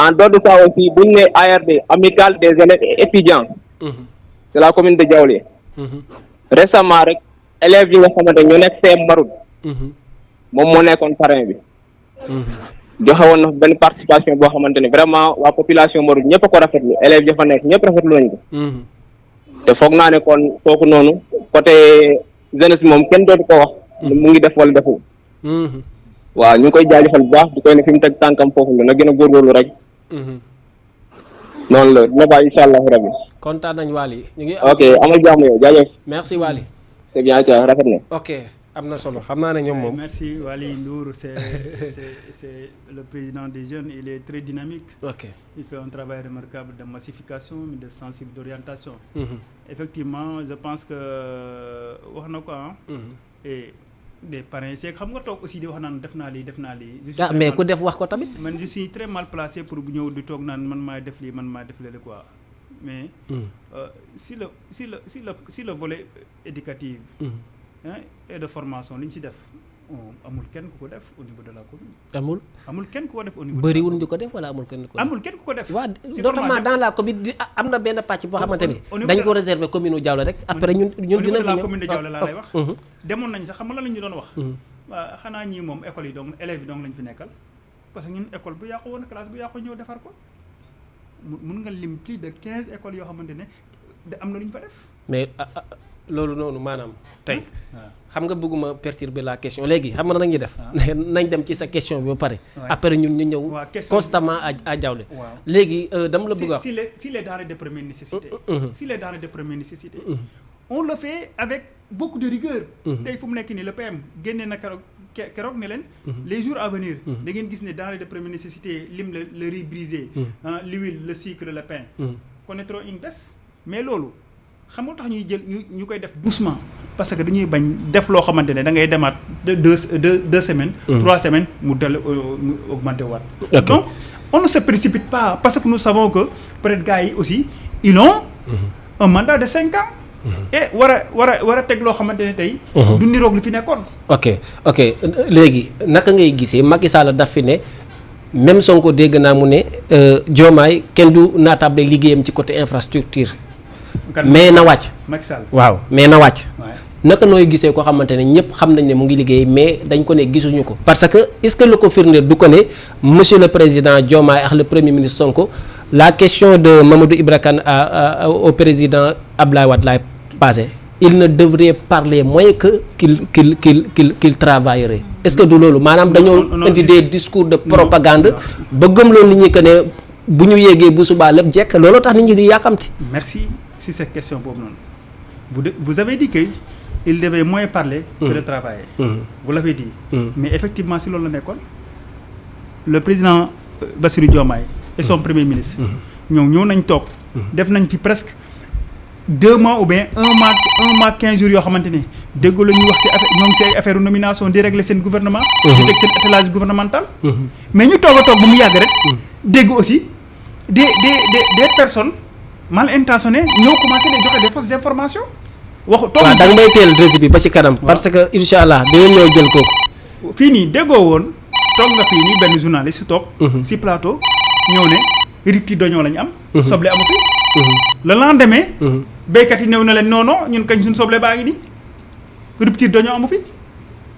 [SPEAKER 4] en dehors de ça aussi bu ñu nee ARD amicale des élèves et étudiants. de la commune de Diawlé. récemment rek élèves yi nga xamante ñoo nekk CEM Maroud. moom moo nekkoon parrain bi. joxe woon na benn participation boo xamante ne vraiment waa population Maroud ñëpp a ko rafetlu élèves ya fa nekk ñëpp rafetlu nañ ko. te foog naa ne kon kooku noonu côté jeunesse bi moom kenn dootu ko wax. mu ngi def wala deful. waaw ñu ngi koy jaajëfal bu baax di koy ne fi mu teg tànkam foofu la na gën a góorgóorlu rek. noonu la dina baax incha allah rabi.
[SPEAKER 1] kontaan nañ Waly ñu ngi.
[SPEAKER 4] ok amal jàmm yow jaajëf.
[SPEAKER 1] merci Waly.
[SPEAKER 4] c'est bien ça rafet na.
[SPEAKER 1] ok am na solo xam naa ne ñoom moom.
[SPEAKER 3] merci Waly Ndour c'est le président des jeunes il est très dynamique.
[SPEAKER 1] ok
[SPEAKER 3] il fait un travail remarquable de massification de sensible d'orientation. effectivement je pense que wax na ko et des parrains c'est xam nga toog aussi di wax naan def naa lii.
[SPEAKER 1] mais ku def wax ko tamit.
[SPEAKER 3] man je suis très mal placé pour bu ñëw di toog naan man maay def lii man maay def léegi quoi mais si le volet éducatif et de formation li ñu ci def amul kenn ku ko def au niveau de la commune.
[SPEAKER 1] amul
[SPEAKER 3] kenn ku ko def au niveau.
[SPEAKER 1] bëriwul ñu ko def wala amul kenn ku ko def.
[SPEAKER 3] amul kenn ku ko def.
[SPEAKER 1] waaw notamment dans la commune am na benn pàcc boo xamante ni dañ ko réserver commune u Diaolé rek après ñun dinañ fi ñëw.
[SPEAKER 3] la commune de Diaolé laa lay wax. demoon nañ sax xam nga lan la ñu doon wax. waaw xanaa ñii moom école yi donc élèves yi donc lañ fi nekkal parce que ñun école bu yàqu woon classe bu yàqu ñëw defar ko mun nga lim plus de 15 écoles yoo xamante ne am na lu ñu fa def.
[SPEAKER 1] mais loolu noonu maanaam tey xam nga bëgguma perturber la question léegi xam nga nañuy def nañ dem ci sa question bi ba pare après ñun ñu ñëw constamment à Diaolé léegi dama la bëgg a wax
[SPEAKER 3] si les denrées de première nécessité si les denrées de première nécessité on le fait avec beaucoup de rigueur tey fu mu nekk nii le PM génnee na keroog ne leen les jours à venir da ngeen gis ne denrées de première nécessité lim le riz brisé l'huile le sucre le pain connaîtront une baisse mais loolu xam nga tax ñuy jël ñu koy def doucement parce que dañuy bañ def loo xamante ne da ngay demaat deux semaines 3 semaines mu augmenté waat donc on ne se précipite pas parce que nous savons que peut-être gars yi aussi ils ont un mandat de 5 ans et war a teg loo xamante ne tey du niroog li fi nekkoon
[SPEAKER 1] ok léegi naka ngay gisee Macky Sall daf fi ne même Sonko dégg naa mu ne Diomaye kenn du naatable liggéeyam ci côté infrastructure mais na wàcc
[SPEAKER 3] Macky Sall
[SPEAKER 1] waaw mais na wàcc naka nooy gisee ko xamante ne ñëpp xam nañ ne mu ngi liggéey mais dañ ko ne gisuñu ko parce que est-ce que lu ko firndeel du ko ne monsieur le président Diomaye ak le premier ministre Sonko la question de Mamadou Ibra Kane au président Abdoulaye Wade laay passé il ne devrait parler moins que qu'il travaillerait est-ce que du loolu maanaam dañoo indi des discours de propagande ba gëm loolu nit ñi que ne bu ñu yéegee bu subaa lépp jekk looloo tax nit ñi di yàkkamti.
[SPEAKER 3] Merci si cette question boobu noonu vous avez dit que il devait moins parler que de travailler vous l'avez dit mais effectivement si loolu la nekkoon le président Bassirou Diomaye et son premier ministre ñoom ñëw nañ toog def nañ fi presque 2 mois ou bien 1 mois 15 jours yoo xamante ne dégg la ñuy wax si affaire ñoom si ay affaire nomination di régler seen gouvernement di teg seen attelage gouvernemental mais ñu toog a toog bu mu yàgg rek dégg aussi des personnes mal intentionnées ñoo commencé di joxe des fausses informations waxu toog
[SPEAKER 1] waaw da nga may teel récit bi ba ci kanam parce que incha allah dinañ ñëw jël kooku
[SPEAKER 3] fii nii déggoo woon toog nga fii nii benn journaliste toog si plateau ñëw ne rupture d'oignon la ñu am soble amu fi le lendemain béykat yi néew na leen non ñun kañ suñu soble baa ngi nii rupture d'oignon amu fi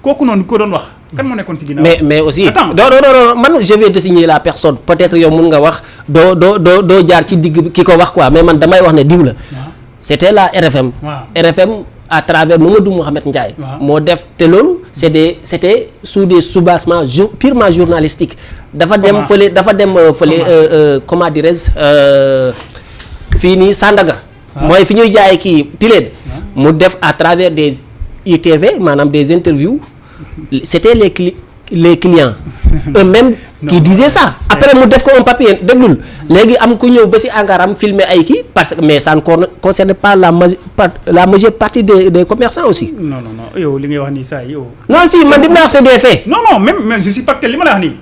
[SPEAKER 3] kooku noonu ko doon wax kan moo nekkoon si ginnaaw
[SPEAKER 1] mais aussi non man je vais désigner la personne peut-être yow mun nga wax doo jaar ci digg ki ko wax quoi mais man damay wax ne diw la c'était la RFM RFM à travers Mamadou Mouhamed Ndiaye moo def te loolu c'était sous des soubassements purement journalistiques dafa dem fële comment dirais-je fii nii Sandaga mooy fi ñuy jaay kii pileen mu def à travers des ITV maanaam des interviews c'était les clients eux-mêmes qui disaient ça après mu def ko un papier déglul léegi am ku ñëw ba si angaram filmer ay kii parce que mais ça ne concerne pas la majeure partie des commerçants aussi.
[SPEAKER 3] non yow li ngay wax nii saa yow.
[SPEAKER 1] non si man dim la wax c'est des faits.
[SPEAKER 3] non même je suis factuel li ma la wax nii.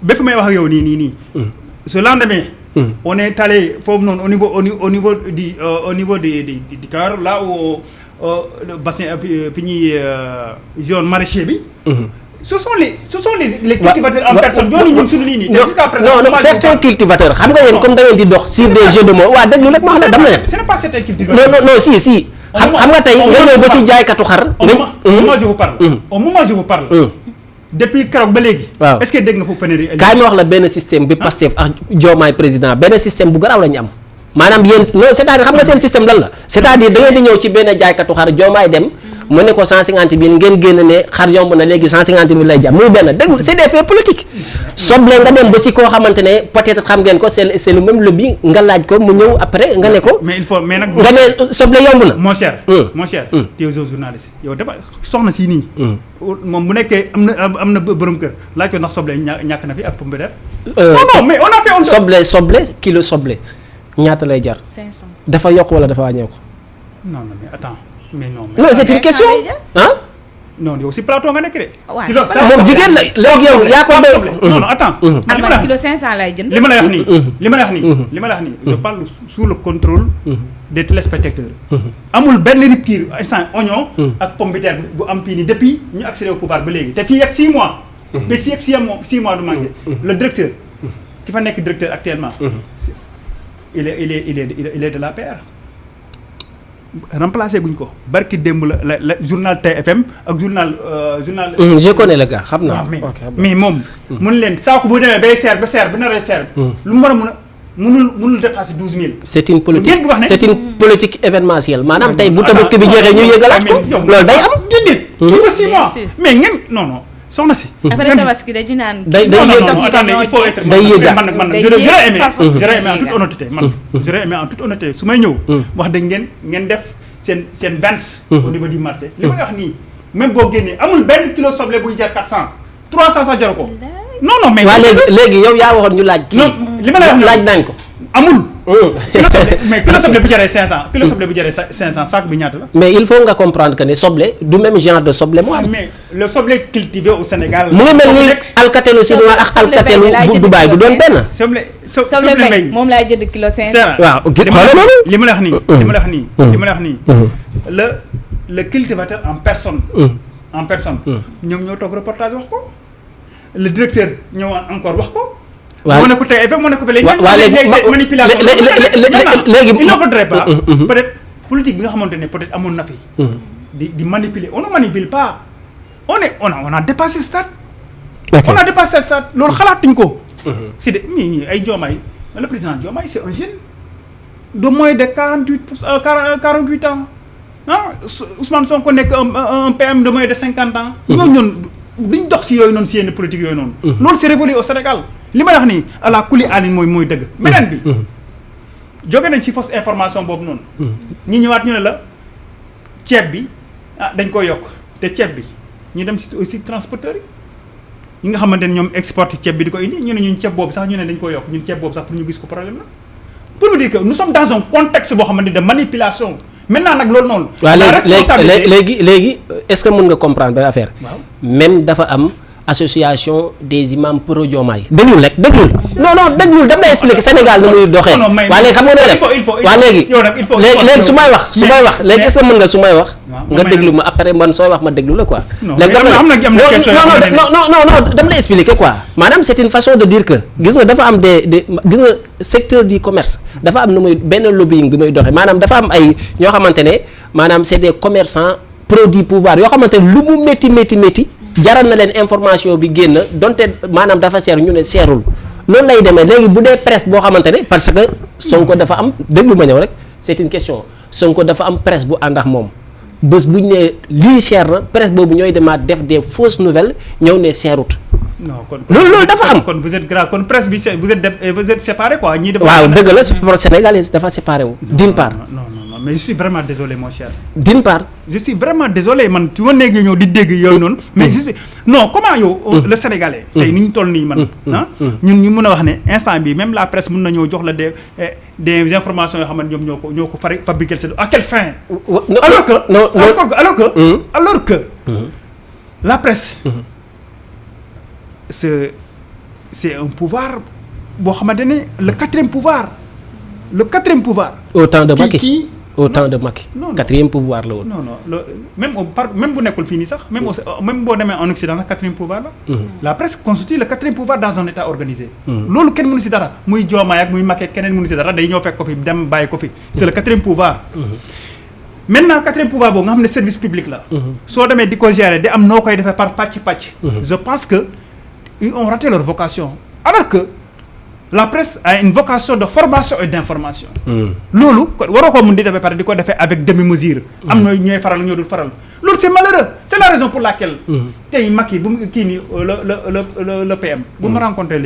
[SPEAKER 3] ba fi may wax ak yow nii. ce lendemain. on est allé foofu noonu au niveau du Caro là où le bassin fi ñuy zone maraîcher bi. ce sont les cultivateurs en personne. ñooñu ñun suñu lii nii.
[SPEAKER 1] non certains cultivateurs xam nga yéen comme da ngeen di dox sur des jeux de mots waa déglu rek ma wax la dama ne.
[SPEAKER 3] ce n'est pas certains cultivateurs.
[SPEAKER 1] non si. xam nga tey nga ñëw ba si jaaykatu xar.
[SPEAKER 3] au moment je vous parle. depuis keroog ba léegi. waaw est-ce que dégg nga foofu pénurie.
[SPEAKER 1] kaay ma wax la benn système bi Pastef ak Diomaye président benn système bu garaaw la ñu am. maanaam yéen non c'est-à-dire xam nga seen système lan la c'est-à-dire da ngeen di ñëw ci benn jaaykatu xar Diomaye dem mu ne ko 150 000 ngeen génn ne xar yomb na léegi 150 000 lay jàpp muy benn dégg c'est des faits politiques. soble nga dem ba ci koo xamante ne peut-être xam ngeen ko c'est le même lobby nga laaj ko mu ñëw après nga ne ko.
[SPEAKER 3] mais il faut mais nag.
[SPEAKER 1] nga ne soble yomb na.
[SPEAKER 3] mon cher. tu es journaliste yow dafa soxna si nii. moom bu nekkee am na borom kër laaj ko ndax soble ñàkk na fi ak pomme de terre. non mais on a fait.
[SPEAKER 1] soble kilo soble ñaata lay jar.
[SPEAKER 2] 500.
[SPEAKER 1] dafa yokk wala dafa wàññeeku.
[SPEAKER 3] non mais attends. mais non
[SPEAKER 1] c'est une question
[SPEAKER 3] non yow si plateau nga nekk de.
[SPEAKER 2] waaw
[SPEAKER 3] kilo
[SPEAKER 1] moom jigéen la léegi yow yaa ko doy.
[SPEAKER 3] non non attends.
[SPEAKER 2] man kilo 500 lay jënd.
[SPEAKER 3] li ma lay wax nii je parle sous le contrôle des téléspectateurs. amul benn rupture instant oignon. ak pomme de terre bu am fii nii depuis ñu accéder au pouvoir ba léegi te fii ak 6 mois. ba fii ak 6 mois du manqué. le directeur ki fa nekk directeur actuellement. il est de la PR. remplacé guñ ko barki démb la journal TFM ak journal.
[SPEAKER 1] je connais le gars xam naa.
[SPEAKER 3] mais moom. mun leen saako bu demee bay seer ba naree seer. lu mu war a mun a mënul dépasser 12000.
[SPEAKER 1] c'est une politique événementielle maanaam tey bu tabaski bi jeexee ñu yëgalaat ko loolu day am.
[SPEAKER 3] déedéet. kii ba 6 mois mais ngeen non soxna si.
[SPEAKER 2] après tabaski dañu naan.
[SPEAKER 1] day
[SPEAKER 3] yëgaat man j'aurais aimé en toute honnêteté j'aurais aimé en toute honnêteté su may ñëw. wax dëgg ngeen def seen ventes. au niveau du marché. li ma wax nii même boo génnee amul benn kilo soble buy jar 400 300 sax jaru ko. non mais.
[SPEAKER 1] waaw léegi yow yaa waxoon ñu laaj.
[SPEAKER 3] non li ma lay wax
[SPEAKER 1] laaj nañ ko.
[SPEAKER 3] amul. kilo soble bu jaree 500 kilo soble bu jaree 500 sac bi ñaata la.
[SPEAKER 1] mais il faut nga comprendre que ne soble du même genre de soble moo am.
[SPEAKER 3] mais le soble cultivé au Sénégal.
[SPEAKER 1] mu ngi mel ni alkatelu chinois ak alkatelu bu Dubaï du doon benn.
[SPEAKER 2] soble mbay moom laay jënd kilo 500.
[SPEAKER 1] waaw
[SPEAKER 3] li ma la wax nii. le cultivateur en personne. ñoom ñoo toog reportage wax ko. le directeur ñëwaat encore wax ko.
[SPEAKER 1] waaw
[SPEAKER 3] moo ne ko tey effet moo ne ko fa léegi. manipulation
[SPEAKER 1] léegi
[SPEAKER 3] il ne faudrait pas. peut-être politique bi nga xamante ne peut-être amoon na fi. di manipuler on ne manipule pas. on a dépassé stade. on a dépassé stade loolu xalaatuñ ko. c'est de ñii ay Diomaye le président Diomaye c'est un jeune de moins de 48 ans ah Ousmane Sonko nekk un PM de moins de 50 ans. ñooñu duñ dox si yooyu noonu si yenn politique yooyu noonu. loolu c'est révolu au Sénégal. li ma wax nii ala kuli alin mooy dëgg. beneen bi. jóge nañ si fausse information boobu noonu. ñi ñëwaat ñu ne la ceeb bi dañ ko yokk te ceeb bi ñu dem si aussi transporteurs yi. ñi nga xamante ne ñoom exporté ceeb bi di ko indi ñu ne ñun ceeb boobu sax ñu ne dañ ko yokk ñun ceeb boobu sax pour ñu gis ko problème la. pour vous dire que nous sommes dans un contexte boo xamante de manipulation. maintenant nag loolu noonu.
[SPEAKER 1] léegi est-ce que mën nga comprendre benn affaire.
[SPEAKER 3] waaw
[SPEAKER 1] même dafa am association des imams pro Diomaye. déglul rek déglul. non déglul dama lay expliquer Sénégal nu muy doxee. waa léegi xam nga ne def waa léegi su may wax léegi est-ce que mën nga su may wax. nga déglu ma après man sooy wax ma déglu la quoi. léegi dama lay expliquer quoi. maanaam c'est une façon de dire que gis nga dafa am gis nga secteur du commerce dafa am nu muy benn lobbying bi muy doxee maanaam dafa am ay ñoo xamante ne maanaam c'est des commerçants produits pouvoir yoo xamante ne lu mu métti jaral na leen information bi génn donte maanaam dafa seer ñu ne seerul loolu lay demee léegi bu dee presse boo xamante ne parce que Sonko dafa am déglu ma ñëw rek c'est une question Sonko dafa am presse bu ànd ak moom bés bu ñu nee lii seer na presse boobu ñooy demaat def des fausses nouvelles ñëw ne seerut.
[SPEAKER 3] non kon
[SPEAKER 1] loolu dafa am.
[SPEAKER 3] kon vous êtes grave kon presse bi vous êtes séparé quoi. ñii
[SPEAKER 1] waaw dëgg la presse sénégalaise dafa séparé wu. d'une part.
[SPEAKER 3] non mais je suis vraiment désolé mon cher.
[SPEAKER 1] d'une part.
[SPEAKER 3] je suis vraiment désolé man su ma nekkee ñëw di dégg yooyu noonu. mais je suis non comment yow. le sénégalais. tey ni ñu toll nii man. ñun ñu mën a wax ne instant bi même la presse mën na ñëw jox la des informations yoo xam ne ñoo ko fabriqué à quelle fin. alors que la presse. c'est un pouvoir boo xamante ne le quatrième pouvoir.
[SPEAKER 1] au temps de Macky au temps de Macky. quatrième pouvoir la woon.
[SPEAKER 3] non même bu nekkul fii nii sax même boo demee en Occident sax quatrième pouvoir la. la presse constitue le quatrième pouvoir dans un état organisé. loolu kenn mënu si dara muy Diomaye ak muy Macky keneen mënu si dara day ñëw fekk ko fi dem bàyyi ko fi. c'est le quatrième pouvoir. maintenant quatrième pouvoir boobu nga xam ne service public la. soo demee di ko gérer di am noo koy defee par pàcc. je pense que ils ont raté leur vocation alors que. la presse a une vocation de formation et d'information. loolu waroo ko mun di defee pare di ko defee avec demi-mesure. am na ñooy faral ñoo dul faral loolu c'est malheureux c'est la raison pour laquelle. tey Macky bu mu kii nii le PM. bu mu rencontré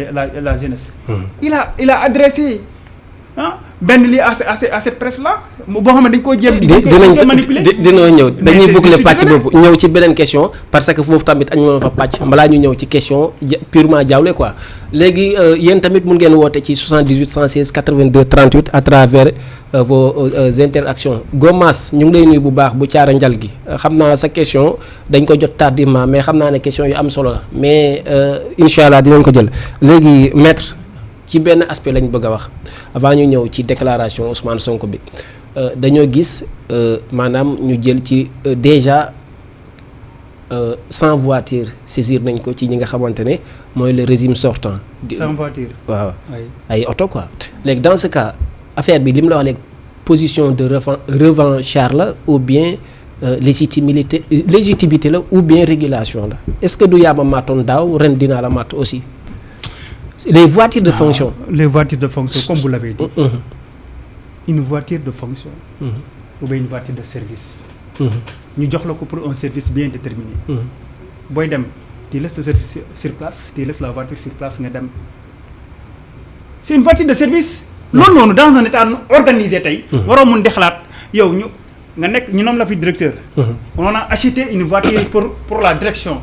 [SPEAKER 3] la jeunesse. il a adressé benn lii à cette presse là boo xam ne dañ koo jéem.
[SPEAKER 1] dinañ ñëw dañuy boucler pàcc boobu ñëw ci beneen question parce que foofu tamit añu fa pàcc balaa ñu ñëw ci question purement Diawlé quoi léegi yéen tamit mun ngeen woote ci 78 116 82 38 à travers vos interactions Gomas ñu ngi lay nuyu bu baax bu caara njal gi xam naa sa question dañ ko jot tardivement mais xam naa ne question yu am solo la mais incha allah dinañ ko jël léegi maître ci benn aspect lañ bëgg a wax avant ñu ñëw ci déclaration Ousmane Sonko bi dañoo gis maanaam ñu jël ci déjà 100 voitures saisir nañ ko ci ñi nga xamante ne mooy le régime sortant.
[SPEAKER 3] 100 voitures
[SPEAKER 1] waaw ay oto quoi. léegi dans ce cas affaire bi li mu la wax léegi position de revanchard la ou bien légitimité la ou bien régulation la est-ce que du yaa ma màttoon daaw ren dinaa la màtt aussi. Les voitures de fonction.
[SPEAKER 3] Les voitures de fonction, comme vous l'avez dit. Une voiture de fonction ou bien une voiture de service. Nous avons pour un service bien déterminé. Boy dem, tu laisses le service sur place, tu laisses la voiture sur place, c'est une voiture de service. Non, dans un état organisé, on a la directeur. On a acheté une voiture pour la direction.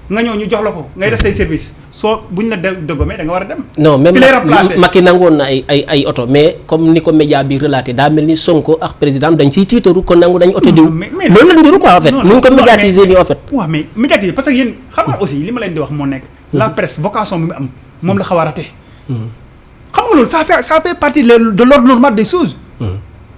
[SPEAKER 3] nga ñëw ñu jox la ko ngay def say service soo buñ la dëggomee da nga war a dem.
[SPEAKER 1] non même Macky nangoon na ay oto mais comme ni ko média bi relaté daa mel ni Sonko ak président dañ siy tiitaru kon nangu dañ oto diw. loolu la ndiru quoi en fait. ni ñu ko médiatiser nii en fait.
[SPEAKER 3] waaw mais médiatiser parce que yéen xam nga aussi li ma leen di wax moo nekk. la presse vocation bi mu am moom la xaw a raté. xam nga loolu ça fait partie de l'ordre normal des choses.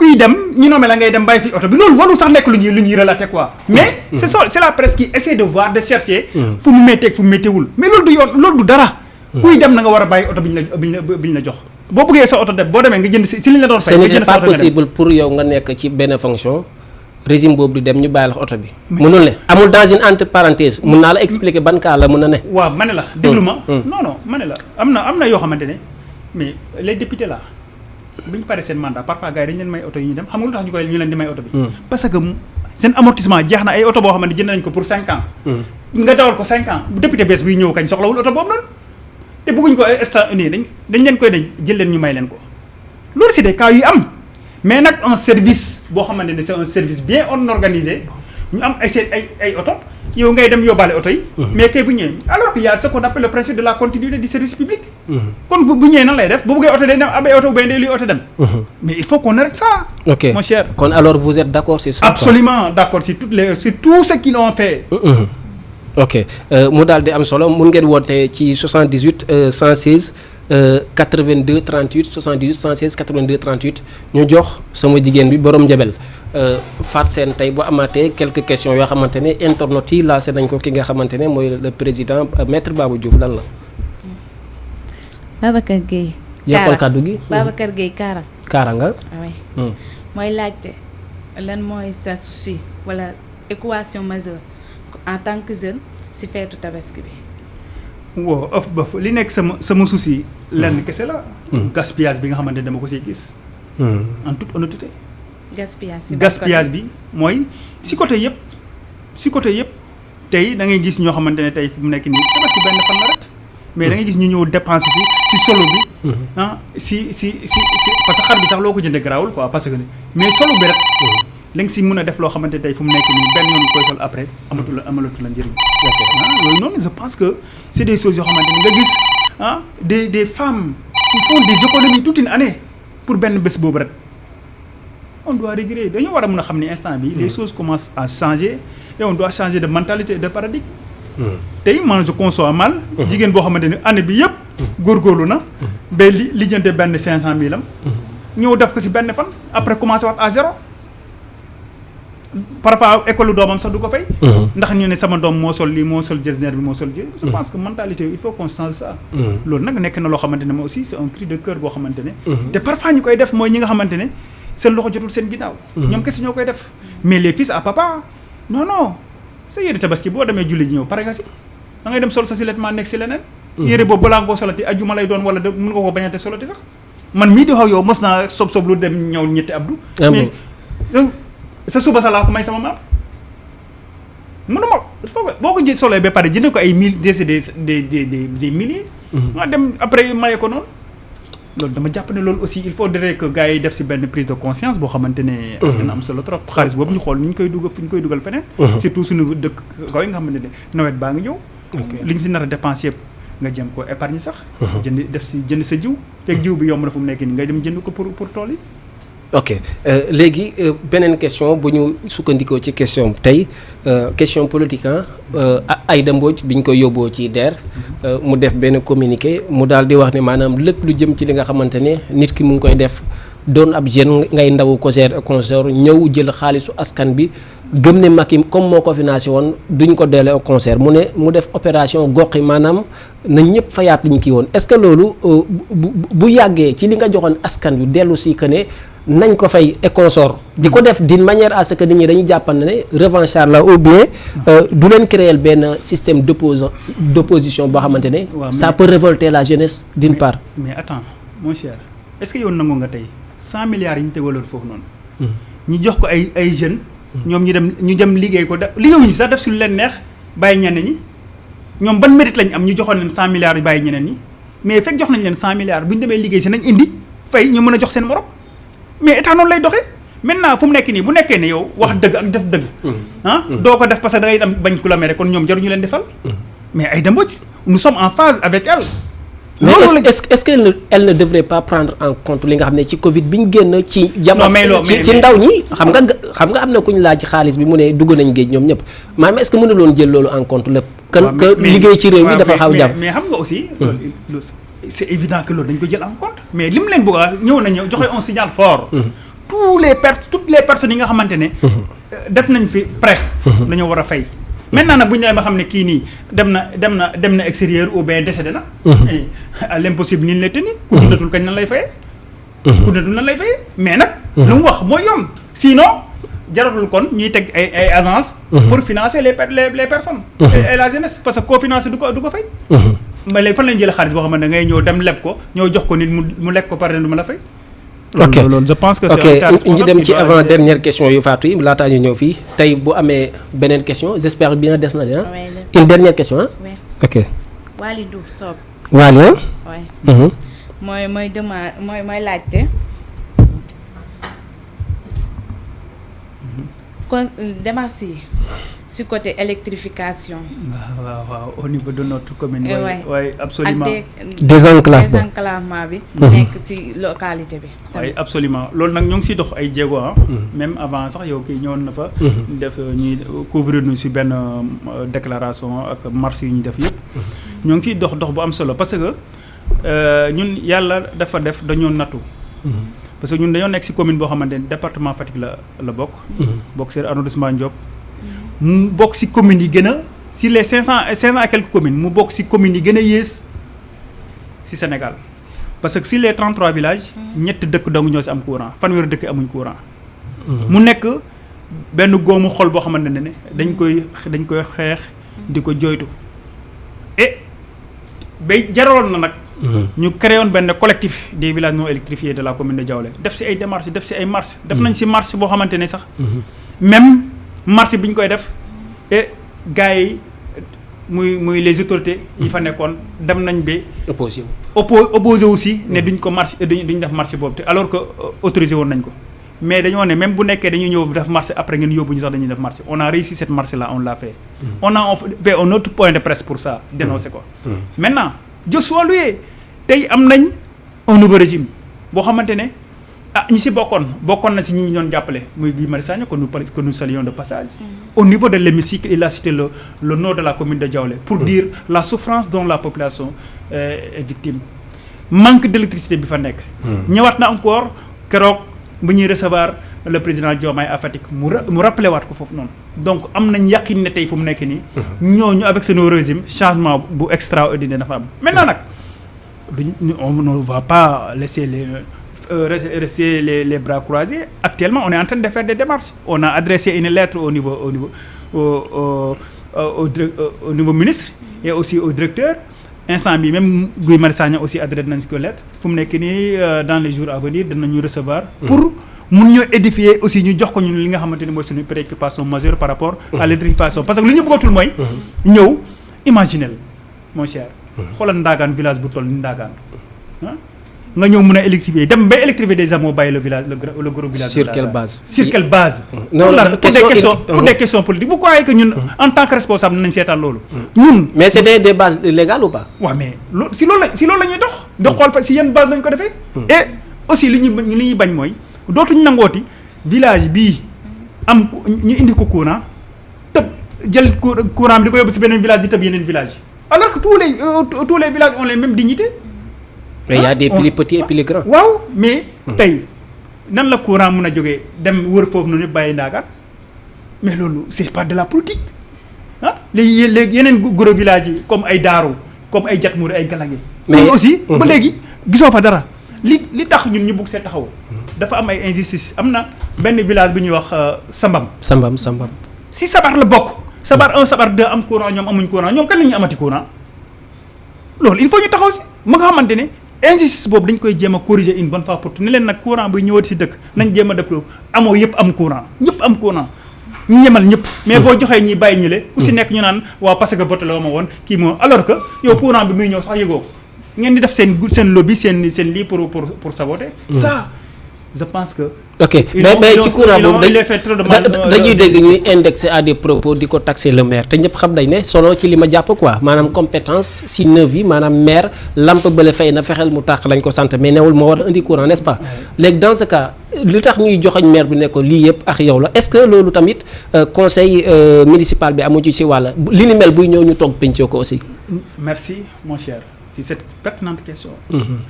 [SPEAKER 3] kuy dem ñu nommé la ngay dem bàyyi fi oto bi loolu warul sax nekk lu ñuy relaté quoi mais c'est la presse qui essaie de voir de chercher fu mu métteeg fu mu métteewul mais loolu du yoon loolu du dara kuy dem na nga war a bàyyi oto bi ñu la jox boo bëggee sa oto dem boo demee nga jënd si li ñu la doon fay
[SPEAKER 1] ce n'est pas possible pour yow nga nekk ci benn fonction régime boobu di dem ñu bàyyi la oto bi mënul ne amul dans une entre parenthèse mun naa la expliquer ban cas la mën a ne
[SPEAKER 3] waaw ma ne la déglu ma non ma ne la am na yoo xamante ne mais les députés là bi ñu paree seen mandat parfois gars yi dañu leen may oto yi ñu dem xam nga lu tax ñu leen di may oto bi parce que seen amortissement jeex na ay oto boo xamante jënd nañ ko pour 5 ans nga dawal ko 5 ans député bees buy ñëw kañ soxlawul oto boobu noonu te bëgguñ ko États-Unis dañ leen koy dañ jël leen ñu may leen ko loolu c'est des cas yu am mais nag un service boo xamante ne c'est un service bien organisé ñu am ay oto yow ngay dem yóbbaale oto yi mais kay bu ñëwee alors qu'il y a ce qu'on appelle le principe de la continuité du service public kon bu ñëwee nan lay def bu bëggee oto day dem abay oto bu bay day luy oto dem mais il faut qu'on arrête ça
[SPEAKER 1] ok
[SPEAKER 3] mon cher
[SPEAKER 1] kon alors vous êtes d'accord sur ça
[SPEAKER 3] absolument d'accord sur tout ce qu'ils ont fait
[SPEAKER 1] ok mu daal di am solo mun ngeen woote ci 78 116 82 38 78 116 82 38 ñu jox sama jigéen bi borom njabel Fatou Sène tey bu amaatee quelques questions yoo xamante ne internautes yi lancé nañ ko ki nga xamante ne mooy le président maître Babou Diouf lan la.
[SPEAKER 2] Babacar Gueye.
[SPEAKER 1] yokkal kàddu gi.
[SPEAKER 2] Babacar Gueye Kaara.
[SPEAKER 3] Kaara nga.
[SPEAKER 2] oui mooy laajte lan mooy sa souci wala équation majeure en tant que jeune si feetu tabaski bi.
[SPEAKER 3] waaw li nekk sama souci lenn kese la. gaspillage bi nga xamante ne dama ko siy gis. en toute honnêteté. gaspillage bi mooy si côté yëpp tey da ngay gis ñoo xamante ne tey fi mu nekk nii tabaski benn fan la rek mais da ngay gis ñu ñëw dépenser si solo bi si parce que xar bi sax loo ko jëndee garaawul quoi parce que mais solo bi rek la nga si mën a def loo xamante ne tey fu mu nekk nii benn yoon koy sol après amalatu la njëriñ loolu noonu je pense que c'est des choses yoo xamante ni nga gis des femmes qui font des économies toute une année pour benn bés boobu rek on doit régler dañoo war a mën a xam ni instant bi les choses commencent à changer et on doit changer de mentalité de paradigme tey man je conçois mal jigéen boo xamante ne année bi yëpp góorgóorlu na ba li jënte benn 500 000 am ñëw def ko si benn fan après commencé waat à zéro parfois école doomam sax du ko fay ndax ñu ne sama doom moo sol lii moo sol designer bi moo sol jë je pense que mentalité il faut qu'on change ça loolu nag nekk na loo xamante ne ma aussi c'est un cri de cœur boo xamante ne te parfois ñu koy def mooy ñi nga xamante ne seen loxo jotul seen ginnaaw ñoom kese ñoo koy def mais les fils à papa non sa yére tabaski boo demee julli ji ñëw pare nga si da ngay dem sol sa silettement nekk si leneen yére boobu balaa nga koo solati ajjuma lay doon wala mën nga ko bañante solati sax man mii di xaw yow mos naa sob lu dem ñëw ñetti abdu mais sa suba sa laa ko may sama maam mënuma boo ko solee ba pare jënd ko ay mille des milliers nga dem après maye ko noonu loolu dama jàpp ne loolu aussi il faudrait que gars yi def si benn prise de conscience boo xamante ne dina am solo trop xaalis boobu ñu xool ni ñu koy dugal fu ñu koy dugal feneen surtout suñu dëkk kaw yi nga xamante ne nawet baa ngi ñëw li ñu si nar a dépenser yëpp nga jëm ko épargne sax jënd sa jiw fekk jiw bi yomb na fu mu nekk nii ngay dem jënd ko pour tool yi
[SPEAKER 1] ok léegi beneen question bu ñu sukkandikoo ci question tey question politique Aïda Mbodj bi ñu koy yóbboo ci DER mu def benn communiqué mu daal di wax ne maanaam lépp lu jëm ci li nga xamante ne nit ki mu ngi koy def doon ab jeune ngay ndaw concert ñëw jël xaalisu askan bi gëm ne Macky comme moo ko financé woon duñ ko deele au concert mu def opération goxi maanaam na ñëpp fayaat liñ kii woon est-ce que loolu bu yàggee ci li nga joxoon askan bi dellu si que ne nañ ko fay et consort di ko def d'une manière à ce que nit ñi dañuy jàppal ne revanchard la ou bien du leen créer benn système d'opposition boo xamante ne ça peut révolter la jeunesse d'une part
[SPEAKER 3] mais attends mon cher est-ce que yow nangu nga tey 100 milliards yi ñu tegaloon foofu noonu ñu jox ko ay jeunes ñoom ñu dem liggéey ko liggéeyuñu sax def si lu leen neex bàyyi ñeneen ñi ñoom ban mérite lañ am ñu joxoon leen 100 milliards yu bàyyi ñeneen ñi mais fekk jox nañ leen 100 milliards bu ñu demee liggéey si nañ indi fay ñu mën a jox seen morom mais état noonu lay doxee maintenant fu mu nekk nii bu nekkee ne yow wax dëgg ak def dëgg doo ko def parce que da ngay dem bañ ku la mere kon ñoom jaruñu leen defal mais Aïda Mbodj nous sommes en phase avec elle.
[SPEAKER 1] mais est-ce que elle ne devrait pas prendre en compte li nga xam ne ci Covid bi ñu génn ci. jamono ci ndaw ñi xam nga am na ku ñu laaj xaalis bi mu ne dugg nañ géej ñoom ñëpp maanaam est-ce que mënuloon jël loolu en compte lépp. que liggéey ci réew mi dafa xaw jàpp.
[SPEAKER 3] mais xam nga aussi. c'est évident que loolu dañ ko jël en compte mais li mu leen bëgg a ñëw nañu joxe un signal fort. toutes les personnes yi nga xamante ne. def nañ fi prêt. dañoo war a fay. maintenant nag bu ñu demee ba xam ne kii nii dem na extérieur ou bien décédé na. à l'impossible nii la tenir. ku dundatul kañ nan lay fayee. mais nag. lu mu wax mooy yoon. sinon jaratul kon ñuy teg ay agence pour financer les personnes. et la jeunesse parce que koo financer du ko fay. mais léegi fan lañu jëlee xaalis boo xamante ne ngay ñëw dem leb ko ñëw jox ko nit mu lekk ko pare du ma la fay.
[SPEAKER 1] ok
[SPEAKER 3] loolu je pense que c'est
[SPEAKER 1] ñu dem ci avant dernière question yu Fatou yi laataa ñu ñëw fii tey bu amee beneen question j'espère bien des na de une dernière question
[SPEAKER 2] oui.
[SPEAKER 1] ok
[SPEAKER 2] Waly Diouf Sob
[SPEAKER 1] Waly
[SPEAKER 2] mooy laajte kon démarche yi si côté électrification.
[SPEAKER 3] waaw au niveau de notre commune. oui absolument
[SPEAKER 2] ak désenclavement bi. nekk si localité bi.
[SPEAKER 3] oui absolument loolu nag ñoo ngi siy dox ay jéego même avant sax yow kii ñëwoon na fa. def ñuy couvrir ñu si benn déclaration ak marche yi ñuy def yëpp. ñoo ngi siy dox bu am solo parce que ñun yàlla dafa def dañoo nattu. parce que ñun dañoo nekk si commune boo xamante ne département Fatick la bokk. bokk seen arrondissement Ndiop. mu bokk ci communes yi gën a ci les 500 et quelques communes mu bokk ci communes yi gën a yées ci Sénégal parce que ci les 33 villages ñett dëkk dong ñoo ci am courant fanweeri dëkk amuñ courant. mu nekk benn góomu xol boo xamante ne dañ koy xeex di ko jooytu et bay jaraloon na nag. ñu créé woon benn collectif des villages non électrifiés de la commune de Diaolé def ci ay démarches def ci ay marches. def nañ ci marche boo xamante ne sax. même marché bi ñu koy def et gars yi muy les autorités yi fa nekkoon dem nañ ba. opposé aussi ne duñ ko marché duñ def marché boobu te alors que autorisé woon nañ ko mais dañoo ne même bu nekkee dañuy ñëw def marché après ngeen yóbbu ñu sax dañuy def marché on a réussi cette marché là on l'a fait. on a fait un autre point de presse pour ça dénoncer ko. maintenant je suis alloué tey am nañ un nouveau régime boo xamante ne. ñi si bokkoon na si ñi ñu doon jàppale muy Guy Marius Sagna que nous saluons de passage. Au niveau de l'hémicycle il a cité le nom de la commune de Diaolé pour dire la souffrance dont la population est victime manque d'électricité bi fa nekk. ñëwaat na encore keroog bu ñuy recevoir le président Diomaye à Fatick mu rappelé waat ko foofu noonu donc am nañ yàqin ne tey fu mu nekk nii. ñooñu avec ce nouveau régime changement bu extraordinaire dafa am maintenant nag on ne va pas laisser rester les bras croisés. Actuellement, on est en train de faire des démarches. On a adressé une lettre au niveau ministre et aussi au directeur. Instant bi même Guy Marius Sagna aussi adressé nañ ko lettre. fu mu nekk nii dans les jours à venir dinañu recevoir. pour mun ñoo édifier aussi ñu jox ko ñun li nga xamante ni mooy suñu préoccupation majeure par rapport à l'électrification parce que li ñu bëggatul mooy. ñëw imaginel mon cher. xoolal Ndagaan village bu toll ni Ndagaan nga ñëw mën a électrifier dem ba électrifier déjà moo bàyyi le village le gros village.
[SPEAKER 1] Sur quelle base?
[SPEAKER 3] Sur quelle base?
[SPEAKER 1] Non,
[SPEAKER 3] pour des questions politiques. Vous croyez que ñun en tant que responsable nañ seetaan loolu. ñun
[SPEAKER 1] mais c'était des bases légales ou pas?
[SPEAKER 3] waaw mais si loolu la ñuy dox. dox xool fa si yenn base lañ ko defee. et aussi li ñuy bañ mooy dootuñu nangooti village bii am ñu indi ko courant tëb jël courant bi di ko yóbbu si beneen village di tëb yeneen village alors que tous les villages ont les mêmes dignités.
[SPEAKER 1] mais il y a des plus petits et plus grands.
[SPEAKER 3] waaw mais tey nan la courant mën a jógee dem wër foofu noonu yëpp bàyyi ndaagaat mais loolu c'est pas de la politique ah léegi yeneen gros villages yi comme ay Daaru comme ay Jatmour ay Galangue. mais aussi ba léegi gisoo fa dara li tax ñun ñu bugg see taxaw dafa am ay injustice am na benn village bu ñuy wax Sambam. si Sabar la bokk. Sabar 1 Sabar 2 am courant ñoom amuñ courant ñoom kan la ñuy amati courant loolu il faut ñu taxaw si ma nga xamante ne injustice boobu dañ koy jéem a corriger une bonne fois pour tout ne leen nag courant buy ñëwati si dëkk nañ jéem a def loolu amoo yëpp am courant ñëpp am courant ñu yemal ñëpp. mais boo joxee ñi bàyyi ñële. ku si nekk ñu naan waaw parce que voté la ma woon kii moo alors que yow courant bi muy ñëw sax yëgoo ngeen di def seen lobby seen lii pour saboter. ça je pense que.
[SPEAKER 1] ok mais ci courant boobu dañuy dégg ñuy indexé à des propos di ko taxer le maire te ñëpp xam nañ ne solo ci li ma jàpp quoi maanaam compétence si neuf yi maanaam maire lampe bële fay na fexeel mu tàq lañ ko sant mais newul moo war a indi courant n'est-ce pas. léegi dans ce cas li tax ñuy joxoñ maire bi ne ko lii yëpp ak yow la est-ce que loolu tamit conseil municipal bi amu ci si wàlla li ni mel buy ñëw ñu toog pencoo ko aussi.
[SPEAKER 3] merci mon cher si cette pertinente question.